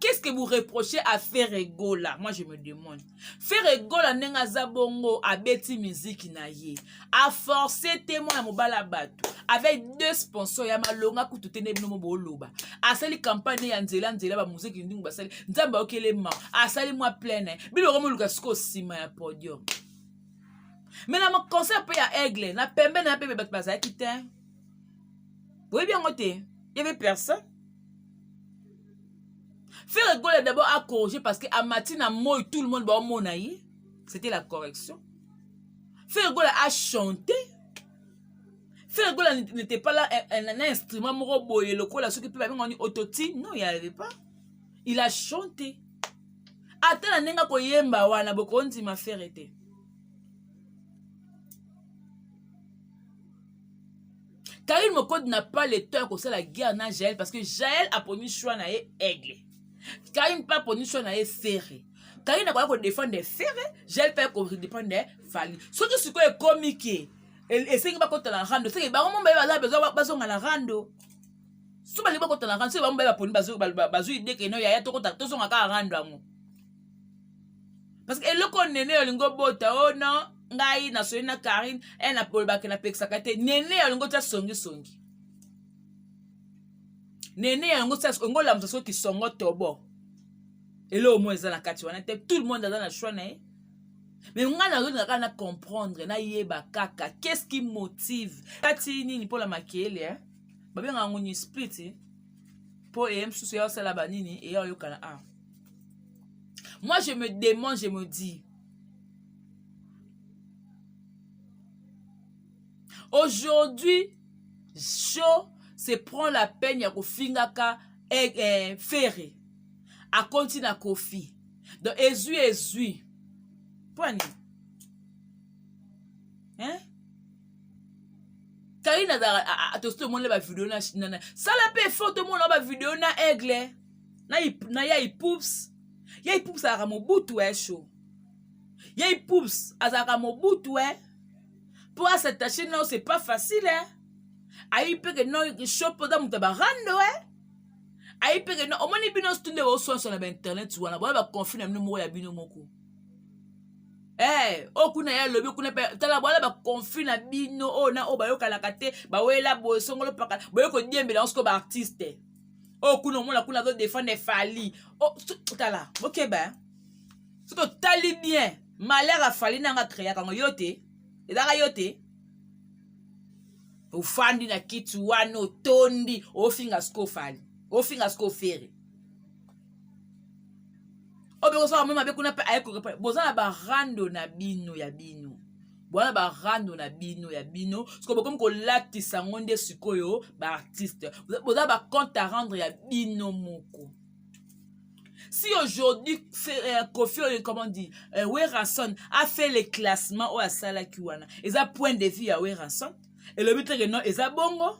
Qu'est-ce que vous reprochez à Ferre Gola? Moi je me demande. Ferre Gola ndenge aza bongo abeti musique na ye. A forcé témoin ya mobala bato avec deux sponsors ya malonga kutu te nde bino mo boloba. Asali campagne ya nzela nzela ba musique ndungu basali. Nzambe ayokele ma. Asali mwa pleine. Bino ko moluka siko sima ya podium. Mais na concert pe ya Aigle na pembe na pembe bato bazalaki te. Boyebi yango te. Il y avait personne. Ferre Gola d'abord a corrigé parce que amati na moi tout le monde ba mona ye. C'était la correction. Ferre Gola a chanté. Ferre Gola n'était pas là un instrument moko boye lokola soki pe ba benga ni autotune. Non, il n'y avait pas. Il a chanté. Ata na ndenge koyemba wana bokondima Ferre te. Karine Mokonzi n'a pas le temps ya la guerre na Jaël parce que Jaël a poni choix na ye aigle. Karine pas poni choix na ye Ferre. Karine akoya ko défendre Ferre, Jaël pas ko défendre Fally. Soki sikoyo ekomi ke esengi bakota na rando, soki bango mo baza besoin bazonga na rando. So balingi bakota na rando, soki bango baye baponi bazwi idée ke no yaya tokota tozonga kaka rando yango. Parce que eloko nene olingi obota oh non ngai nasoli na Karine e na bolobaka napekisaka te nene olingi otia songisongi nene yango olingi olamusa soki kisongo tobo eloko moko eza na kati wana te tout le monde aza na choix na ye. Mais ngai nazolinga kaka na comprendre nayeba kaka qu'est-ce qui motive kati nini mpola makele eh? Babengaka yango ni split mpo eye mosusu ya osala banini eya oyokana a. Moi je me demande, je me dis aujourd'hui show se prend la peine ya kofingaka Ferre akonti na Koffi donc ezwi ezwi mpo nini hein? Karine azalaka tosi tomoni ba video na sala mpe effort tomona ba video na aigle na ya ipups. Ya ipups azalaka mobutu e show. Ya ipups azalaka mobutu e po as'attacher non c'est pas facile eh. Ayi mpe ke non show mpo oza moto ya barando e ayi mpe ke non omoni bino nyonso nde boswanso na bainternet wana boya baconflit na bino moko ya bino moko oyo kuna ya lobi kuna pe tala bwala baconflit na bino oyo na oyo bayokanaka te bawela boye songolo paka boye kodiembela yango sikoyo baartiste oyo kuna omona kuna azodefendre Fally tala bokeba soki otali bien malheur afali nanga créaka yango yo te ezalaka yo te ofandi na kiti wana otondi ofinga siko Fally ofinga siko Ferre oyo bokosala mwa mabe kuna mpe ayekoka boza na barando na bino ya bino boza na barando na bino ya bino sikoyo bokomi kolatisa yango nde sikoyo baartiste boza bacompte à rendre ya bino moko. Si aujourd'hui Koffi, comment on dit, Werrason a fait le classement oyo asalaki wana eza point de vue ya Werrason elobi te ke non eza bongo.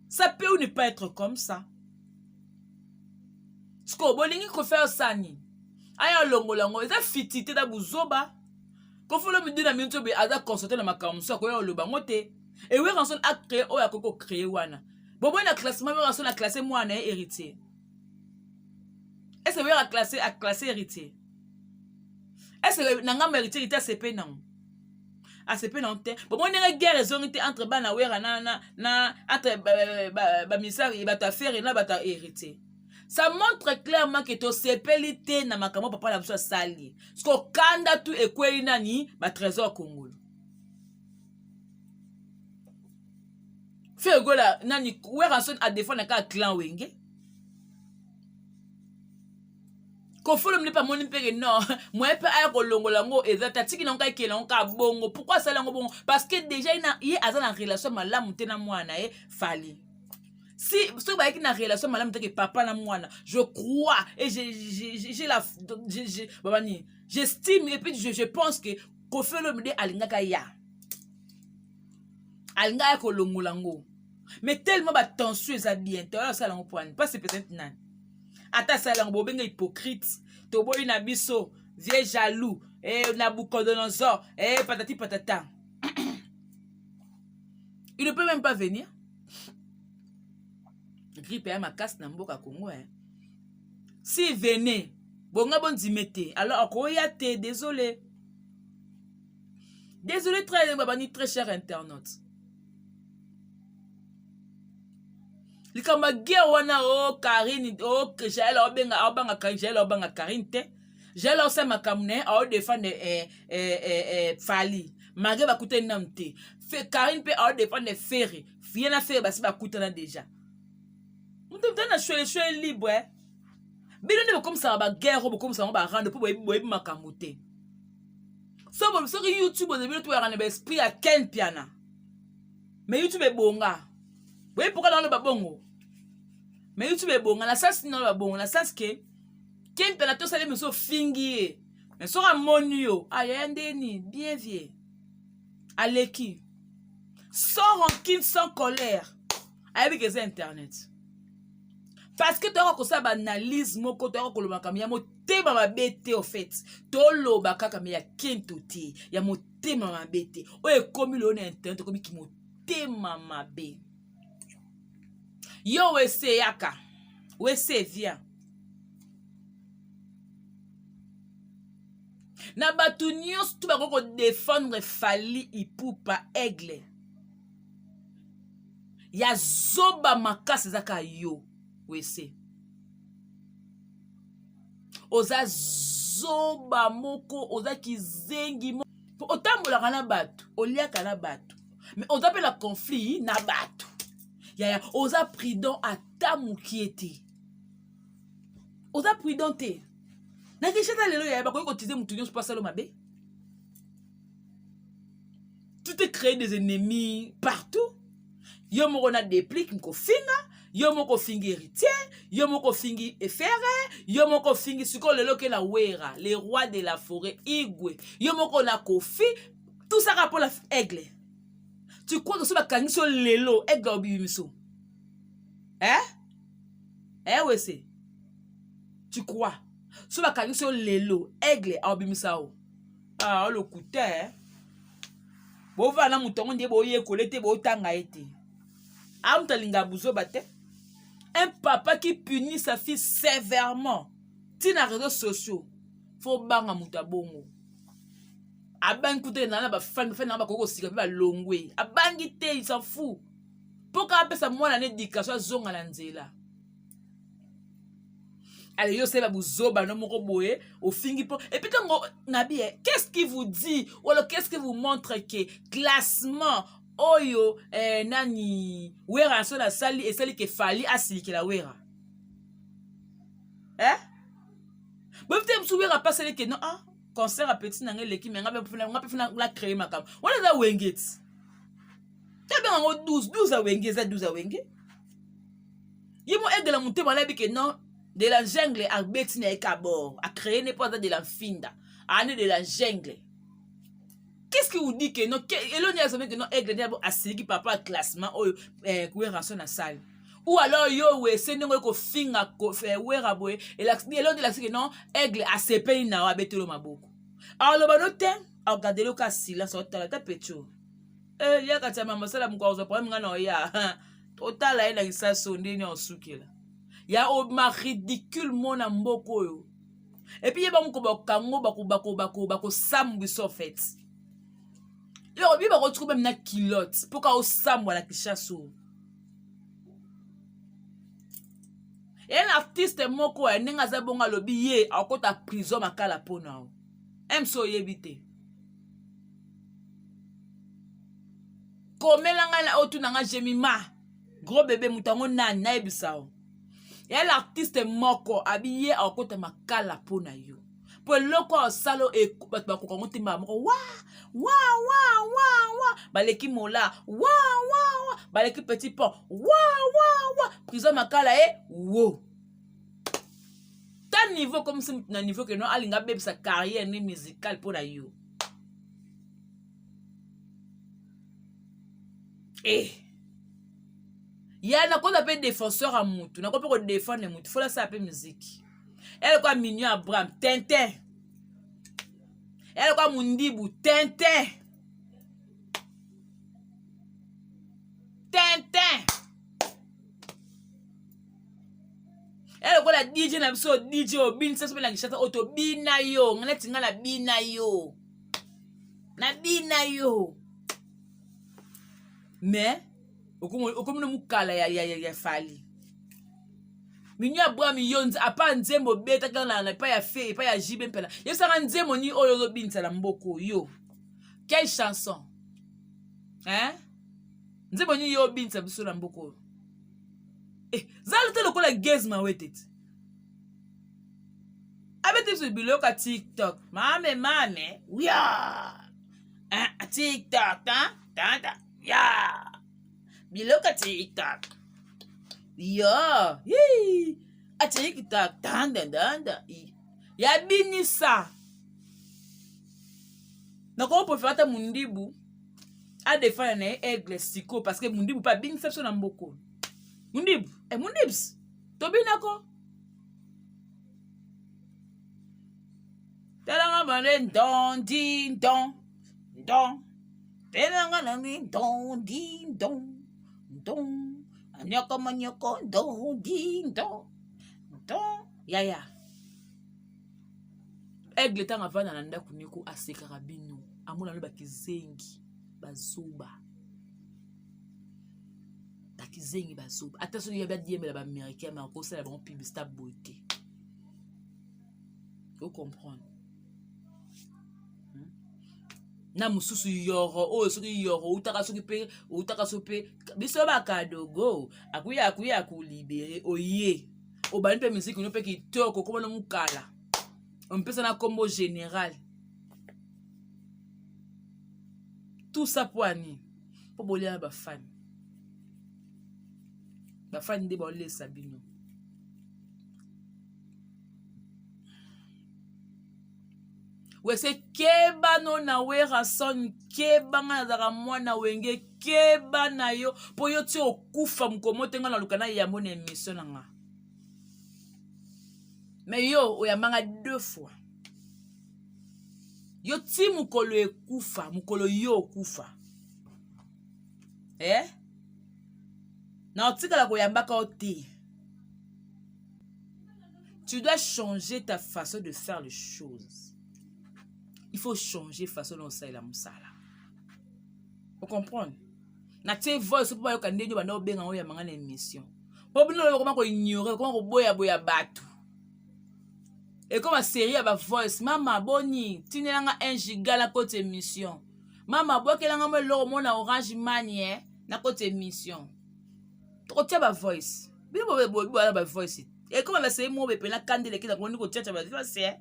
Ça peut ou ne pas être comme ça. Sikoyo bolingi Koffi asala nini? Aya olongola yango eza fitité na buzoba. Koffi Olomide na minute oyo aza concentré na makambo mosusu akoya oloba yango te. Et Werrason a créé oyo akoki ko créer wana. Boboyi na classement Werrason a classé mwana ye héritier. Est-ce que Werra a classé a classé héritier? Est-ce que na ngambo héritier héritier asepe nango? Asepe nango te. Boboyi ndenge guerre ezongi te entre bana Werra na na na entre ba ba misari bato ya Ferre na bato ya héritier. Ça montre clairement que tosepeli te na makambo papa na biso asali. Siko kanda tu ekweli nani ba trésor Kongolo. Ferre Gola nani Werrason a défendre kaka clan Wenge. Koffi Olomide mpe amoni mpe ke non moyen mpe aya kolongola yango eza te atiki nango ekela yango kaka bongo. Pourquoi asali yango bongo? Parce que déjà ye aza na relation malamu te na mwana na ye Fally. Si soki bayaki na relation malamu te ke papa na mwana, je crois et j'ai la babani, j'estime et puis je pense que Koffi Olomide alingaka ya alingaka ya kolongola yango, mais tellement ba tension eza bien te, oyo asala yango poani mpasi peut-être nani ata asala yango bobenga hypocrite, toboyi na biso vieux jaloux eh, Nabucodonosor eh, patati patata. Il ne peut même pas venir. Grippe ya makasi na mboka Congo eh. Si venait bonga bondime te, alors akoya te. Désolé, désolé, très babani, très cher internaute. Likambo ya guerre wana o Karine o Jael aobenga aobanga Karine, Jael aobanga Karine te. Jael aosala makambo na ye, aodefendre Fally malgré bakutani nanu te. Karine mpe aodefendre Ferre, ye na Ferre basi bakutana déjà. Moto moto na shwele shwele libre eh. Bino nde bokomisaka baguerre oyo, bokomisaka yango barando mpo boyebi makambo te. So soki YouTube oza bino toyaka na baesprit ya Ken Piana, mais YouTube ebonga. Boyebi pourquoi naoloba bongo? Mais YouTube ebonga na sens nini? Naoloba bongo na sens ke Ken Piana tosali miso ofingi ye, mais soki amoni yo ayaya ndeni bien vie aleki sans rancune, sans colère, ayebi ke eza internet. Parce que toyaka kosala baanalyse moko, toyaka koloba makambo ya motema mabe te. Au fait toloba kaka me ya kento te, ya motema mabe te. Oyo ekomi lelo na internet ekomi ki motema mabe. Yo wese yaka, wese vient na bato nyonso tu bakoki kodefendre Fally Ipupa Aigle ya zoba makasi eza kaka yo wese. Oza zoba moko, oza kizengi moko. Otambolaka na bato, oliaka na bato, mais oza mpe na conflit na bato. Yaya, oza prudent ata mokie te, oza prudent te. Na Kinshasa lelo, yaya, bakoki kotize motu nyonso mpo asala mabe. Tu te crées des ennemis partout. Yo moko na déplique kofinga, yo moko ofingi héritier, yo moko ofingi Ferre, yo moko ofingi sikoyo lelo ke na Wera, le roi de la forêt Igwe, yo moko na Kofi, tout ça kaka mpo Aigle. Tu crois que so bakangisi yo lelo, Aigle obimiso eh? Eh, wese, tu crois so bakangisi yo lelo, Aigle aobimisa yo? Ah, olokuta eh? Bovanda na moto yango nde boyekola te, botanga ye te. A moto alingaka buzoba te. Un papa qui punit sa fille sévèrement ntina réseaux sociaux, fo banga moto abongo. Abangi kuta na na bafani, bafani nanga bakoki kosika mpe balongwe. Abangi te, il s'en fout mpo kaka apesa mwana na éducation, azonga na nzela. Ale yo osala buzoba no moko boye, ofingi mpo et puis ntango nabi eh, qu'est-ce qui vous dit ou alors qu'est-ce qui vous montre que classement oyo eh, nani Wera so nasali esali ke Fally asilikela Wera eh? Boyebi te mosu Wera apasali ke non, ah, concert ya petit na ngai eleki, me nga mpe funa la créer makambo wana. Eza Wenge ti tabenga yango 12 12 ya Wenge, eza 12 ya Wenge. Ye mo Aigle na motema alabi ke non, de la jungle abeti na ye kabor, acréé ne mpo aza de la mfinda ane de la jungle. Qu'est-ce qui vous dit que non, eloni azomi ke non, Aigle nde asiliki papa classement oyo eh, Werrason na salle? Ou alors yo wese ndenge oyo kofinga Wera boye, eloni elakisi ke non, Aigle asepeli na yo, abeteli yo maboko, aloba no te, agadeli yo ka silence, otala ta petio. Eh, yaka tia mama sala mokwa kozwa problème ngai na oya totala ye na kisaso ndeni osukela ya obima ridicule mona mboka oyo epuis ye bango bakango bakosambwisa ofait yo bi bakotika meme na culotte mpo ka osambwa na kinshasa oyo ye na artiste moko ya ndenge aza bongo alobi ye akota prison makala mpo na yo mc oyebi te komela ngai na otuna ngai jemima gros bebe moto yango nani nayebisa yo ya l'artiste moko abi ye akota makala mpo na yo mpo eloko oyo osala bato bakoka yango te mbala moko wa wa wa wa wa baleki mola wa wa wa baleki petit pont wa wa wa prison makala e wo ta niveau comme si na niveau ke no alinga abebisa carrière ne musicale mpo na yo eh ya nakoza mpe défenseur ya mutu nakoki mpe kodefendre mutu fola asala mpe miziki ya lokola mignon abraham tintin ya lokola mundibu tintin tintin ya lokola dj na biso dj obinisa biso mpe na kinshasa oyo tobina yo ngai neti ngai nabina yo nabina yo mais okomi no mokala ya, ya, ya, ya fali minyo abraham yo apa nzembo obetaka na epai ya fe epai ya jibe mpela yebisaka nzembo nini oyo ozobinisa na mboko yo quelle chanson hein nzembo nini yo obinisa biso na mboko oyo eh, zala te lokola gaz mawete ti abeti biso biloko ya tiktok mame mame wia ah, tiktok ta ta ta ya biloko ya tiktok yo atiktok tandandanda ya binisa nakoki prefere ata mundibu adefendre na ye aigle sikoyo parce que mundibu mpe abinisa biso na mboko mundibu e eh, mundibs tobinako talanga bande ndon di ndon ndon telanga nani ndon di ndon ndon anyoko manyoko ndon di ndon ndon yaya aigle ntango avanda na ndako niko asekaka bino amona no bakizengi bazoba bakizengi bazoba ata soki yabi adiembela baaméricain ma akosala bango publicité boye te ocomprendre hmm? na mosusu yoro oyo soki yoro outaka soki mpe outaka soki mpe biso bakadogo akuya akuya akulibere oye obandi mpe miziki no mpe kitoko okoma no mokala omipesa na nkombo général tout ça mpo ya nini mpo bolia na bafani bafani nde baolesa bino wese keba no na werrason keba nga nazalaka mwana wenge keba na yo mpo yo ti okufa mokomo te nga naluka na yambo na émission na nga me yo oyambanga deux fois yo ti mokolo ekufa mokolo yo okufa eh? na otikala koyambaka yo te tu dois changer ta façon de faire les choses il faut changer façon na osalela mosala ocomprendre natie voice mpo bayoka ndenge banda obenga oyo yamanga na émission mpo bino okoma koignore okoma koboyaboya bato ekoma série ya bavoice mama boni tindelanga 1 giga na koti émission mama bwakelanga mo eloko mona orange mani eh, na koti émission tokotia bavoice bino boboya bavoice ekoma basei moko bepena kanda eleki na kondi kotiatia bavoice eh.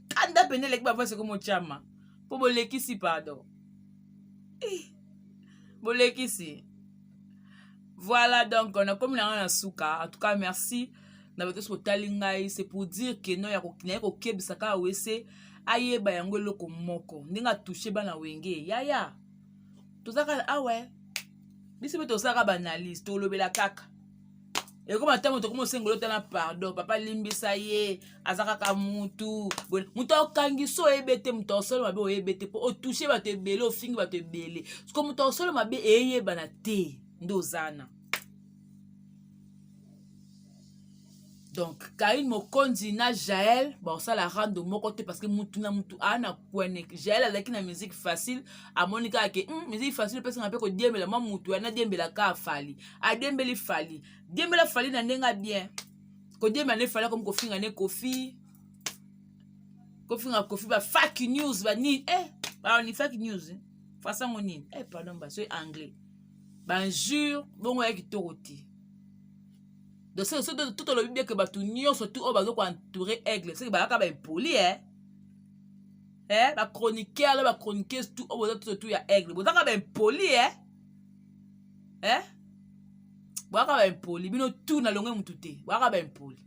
kanda pene eleki bavoice ekoma otiama mpo bolekisi pardon eh, bolekisi voilà donc nakomi na ngai na suka en tout cas merci na bato nyonso botali ngai c'est pour dire que no naye kokebisa kaka wese ayeba yango eloko moko ndenge atouche bana wenge yaya toza kaka awa ah biso mpe tosalaka baanalyse tolobela kaka Ekoma ntango tokoma osengola otala pardon, papa limbisa ye, aza kaka mutu. Mutu akangisi oyebe te, mutu akosala mabe oyebe te, po otouche bato ebele, ofingi bato ebele. Siko mutu akosala mabe eyebana te nde ozana. Donc Karine Mokonzi na Jael bakosala rando moko te parce que mutu na mutu aa na kwene. Jael azalaki na musique facile, amoni kaka ke musique facile epesaka mpe kodiembela mwa mutu wana adiembela kaka Fally. Adiembeli Fally. Diembela Fally na ndenge bien. Kodiembela ne Fally akomi kofinga ne Koffi. Kofinga Koffi ba fake news ba nini eh ba ni fake news. Eh? Français ngo nini? Eh pardon ba so anglais. Ba injure bongo ya kitoko te. Donc c'est tout tout olobi bien que bato nyonso tout oyo bazo ko entourer aigle c'est que bazalaka ba impoli eh eh ba chroniqueur na ba chroniqueuse tout oyo boza tout tout ya aigle bozalaka ba impoli eh eh bozalaka ba impoli bino tout na longue mutu te bozalaka ba impoli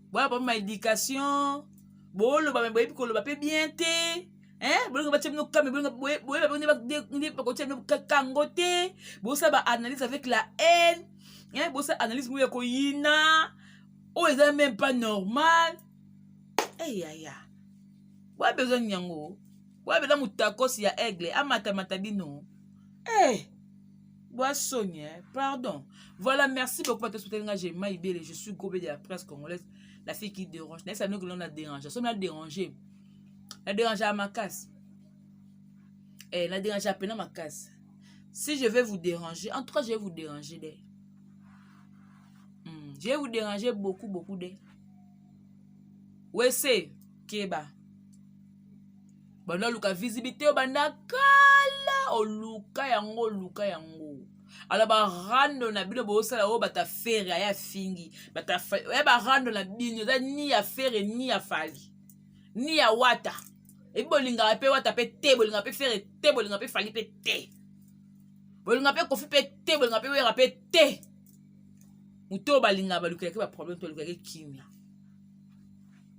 boya ba éducation boloba me boyebi koloba pe bien te hein bolingo batia bino kame bolingo boyeba nde bakotia bino kango te bosala ba analyse avec la haine hein bosala analyse moko ya koyina oyo eza même pas normal eyaya eh, boya besoin yango boya besoin mutakosi ya aigle amatamata bino eh Boisson, hein? Pardon. Voilà, merci beaucoup à tous. J'ai Maïbele, je suis gobé de la presse congolaise. La fille qui dérange. N'est-ce pas que l'on a dérangé? Somme a dérangé. Na dérange à ma casse. Eh, na dérange à peine à ma casse. Si je vais vous déranger, en tout cas, je vais vous déranger. Des. Je vais vous déranger beaucoup, beaucoup. Des. Wese, keba. Banda oluka visibilité, banda kala, oluka yango, oluka yango. Alors ba rando na bino bosala oyo bata fere aya fingi bata ya ba rando na bino eza ni ya fere ni ya fali ni ya wata ebi bolingaka mpe wata mpe te bolingaka mpe fere te bolingaka mpe fali mpe te bolingaka mpe kofi mpe te bolingaka mpe wera mpe te moto oyo balingaka balukelaki baproblème to balukaki kimia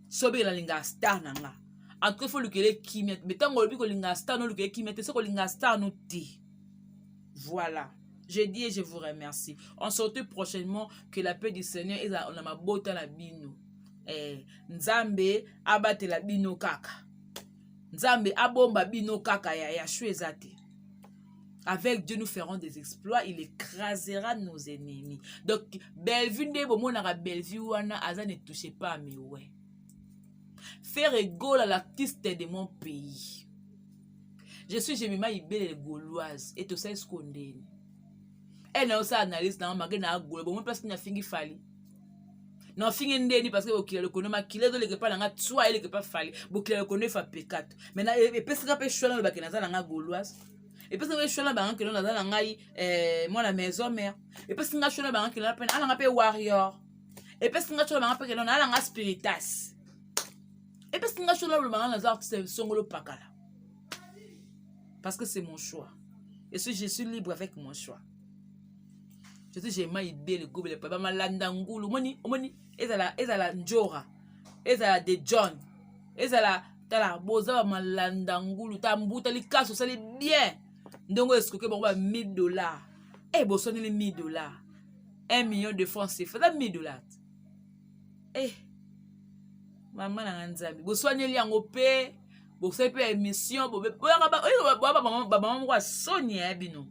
soki nalingaka star na nga en tout cas faut lukele kimia mais ntango olobi kolingaka star no olukele kimia te soki olingaka star no te. Voilà. Je dis et je vous remercie. On se retrouve prochainement. Que la paix du Seigneur est na mabota na bino. Eh, Nzambe abatela bino kaka. Nzambe abomba bino kaka ya Yahshua ezate. Avec Dieu, nous ferons des exploits. Il écrasera nos ennemis. Donc, Bellevue nde bomonaka Bellevue wana aza ne touchez pas à mes ouais. Ferre Gola, l'artiste de mon pays. Je suis Jemima Ibele gauloise et tosali siko ndeni. Elle na osala analyse na malgré na gola bon parce que na fingi fali. Na fingi ndeni parce que bokila lokono makila ezoleka epa na nga tswa eleka epa fali bokila lokono efa pekato. Mais na epesaka pe choix na lobaki naza na nga gauloise. Epesaka pe choix na banga kelo naza na ngai eh, mwana maison mère. Epesaka nga choix na banga kelo na pe na nga pe warrior. Epesaka nga choix na banga pe kelo na nga spiritas. Epesaka nga choix na lobanga naza artiste songolo pakala. Parce que c'est mon choix. Et si je suis libre avec mon choix. Je suis j'ai idée le gobele papa malanda ngulu moni moni ezala ezala njora ezala de John ezala tala boza ba malanda ngulu ta mbuta likaso sali bien ndongo escroquer bango ba 1000 dollars eh bosoneli 1000 dollars 1 million de francs CFA 1000 dollars eh mama na nga nzambe boswaneli yango pe bosali mpe émission bamama moko ya soni ya bino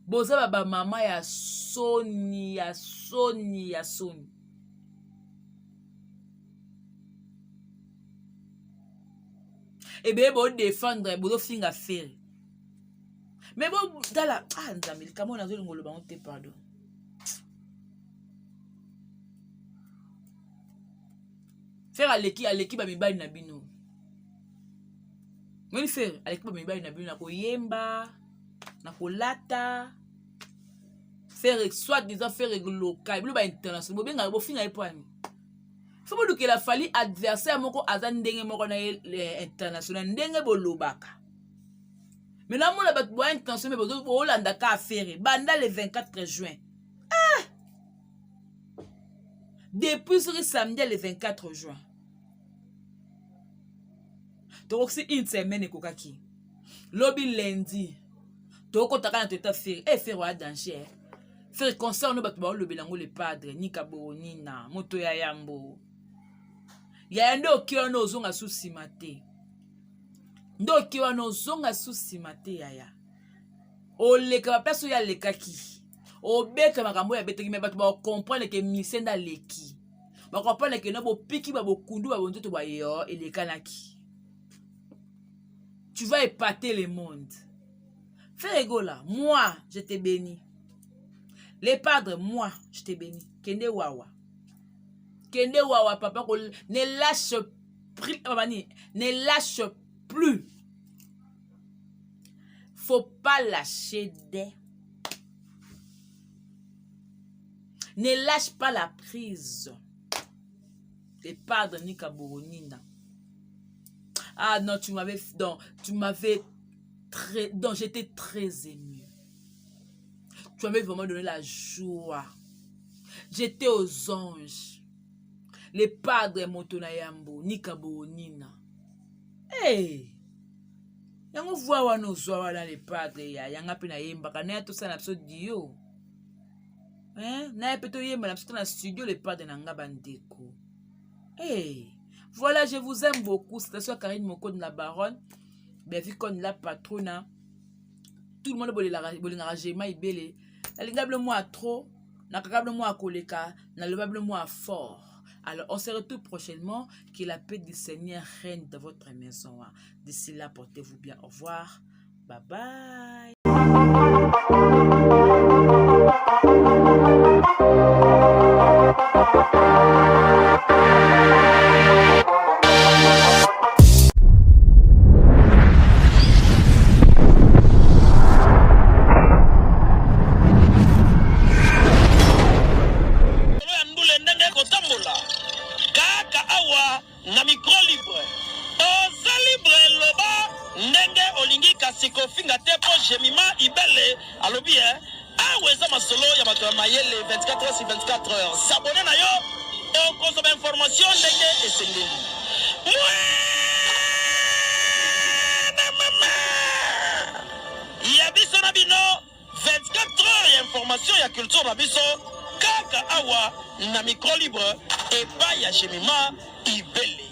boza bamama ya soni ya soni ya soni ebele bodefendre bozofinga fere me botala ah nzambe likambo oyo nazolinga oloba yango te pardon Ferre aleki aleki ba mibali na bino. Moni Ferre aleki ba mibali na bino na koyemba, na kolata. Ferre soit disant Ferre local, bino ba international, bobenga bofinga ye poani. Faut bolukela Fally adversaire moko aza ndenge moko na ye eh, international ndenge bolobaka. Mais namona bato boya international mais bolanda ka Ferre banda le 24 juin. Ah! Depuis soki samedi le 24 juin tokokisi une semaine ekokaki lobi lundi tokotaka na toyota Ferre eh Ferre oya danger eh. Ferre concert no bato baolobela yango le padre nika boronina moto ya yambo yaya nde oke wana ozonga su nsima te nde oke wana ozonga su nsima te yaya oleka baplace oyo alekaki obeta makambo oyo abetaki me bato bakokomprendre ke mise nde aleki bakokomprendre ke no bopiki babokundu babonzoto bayo elekanaki tu vas épater le monde Ferre Gola, moi, je te bénis. Les padres, moi, je te bénis. Kende wawa. Kende wawa, papa, ne lâche plus, ne lâche plus. Faut pas lâcher des. Ne lâche pas la prise. Les padres Nika Boronina. Ah non, tu m'avais donc tu m'avais très donc j'étais très émue. Tu m'avais vraiment donné la joie. J'étais aux anges. Les padres moto na yambo Nika Boronina. Hey! yango voi wana ozwa wana le padre ya yanga mpe nayembaka naye tosala na biso dio naye mpe toyemba na biso to na studio le padre na nga bandeko hey. Voilà, je vous aime beaucoup. C'est la soeur Karine Moko de la Baronne. Bevi Kon la patrona. Tout le monde bolingaka Jema Ibele. Nalinga bino mwa trop. Nakaka bino mwa koleka. Naloba bino mwa fort. Alors, on se retrouve prochainement. Que la paix du Seigneur règne dans votre maison. D'ici là, portez-vous bien. Au revoir. Bye bye. Kaka awa na micro libre. Oza libre loba ndenge olingi kasi kofinga te po Jemima Ibele alobi eh awa eza masolo ya bato ya mayele 24 heures sur 24 heures. S'abonner na yo okozwa ba information ndenge esengeli. Mwana mama ya biso na bino 24 heures ya information ya culture na biso kaka awa na micro libre epai ya Jemima Ibele.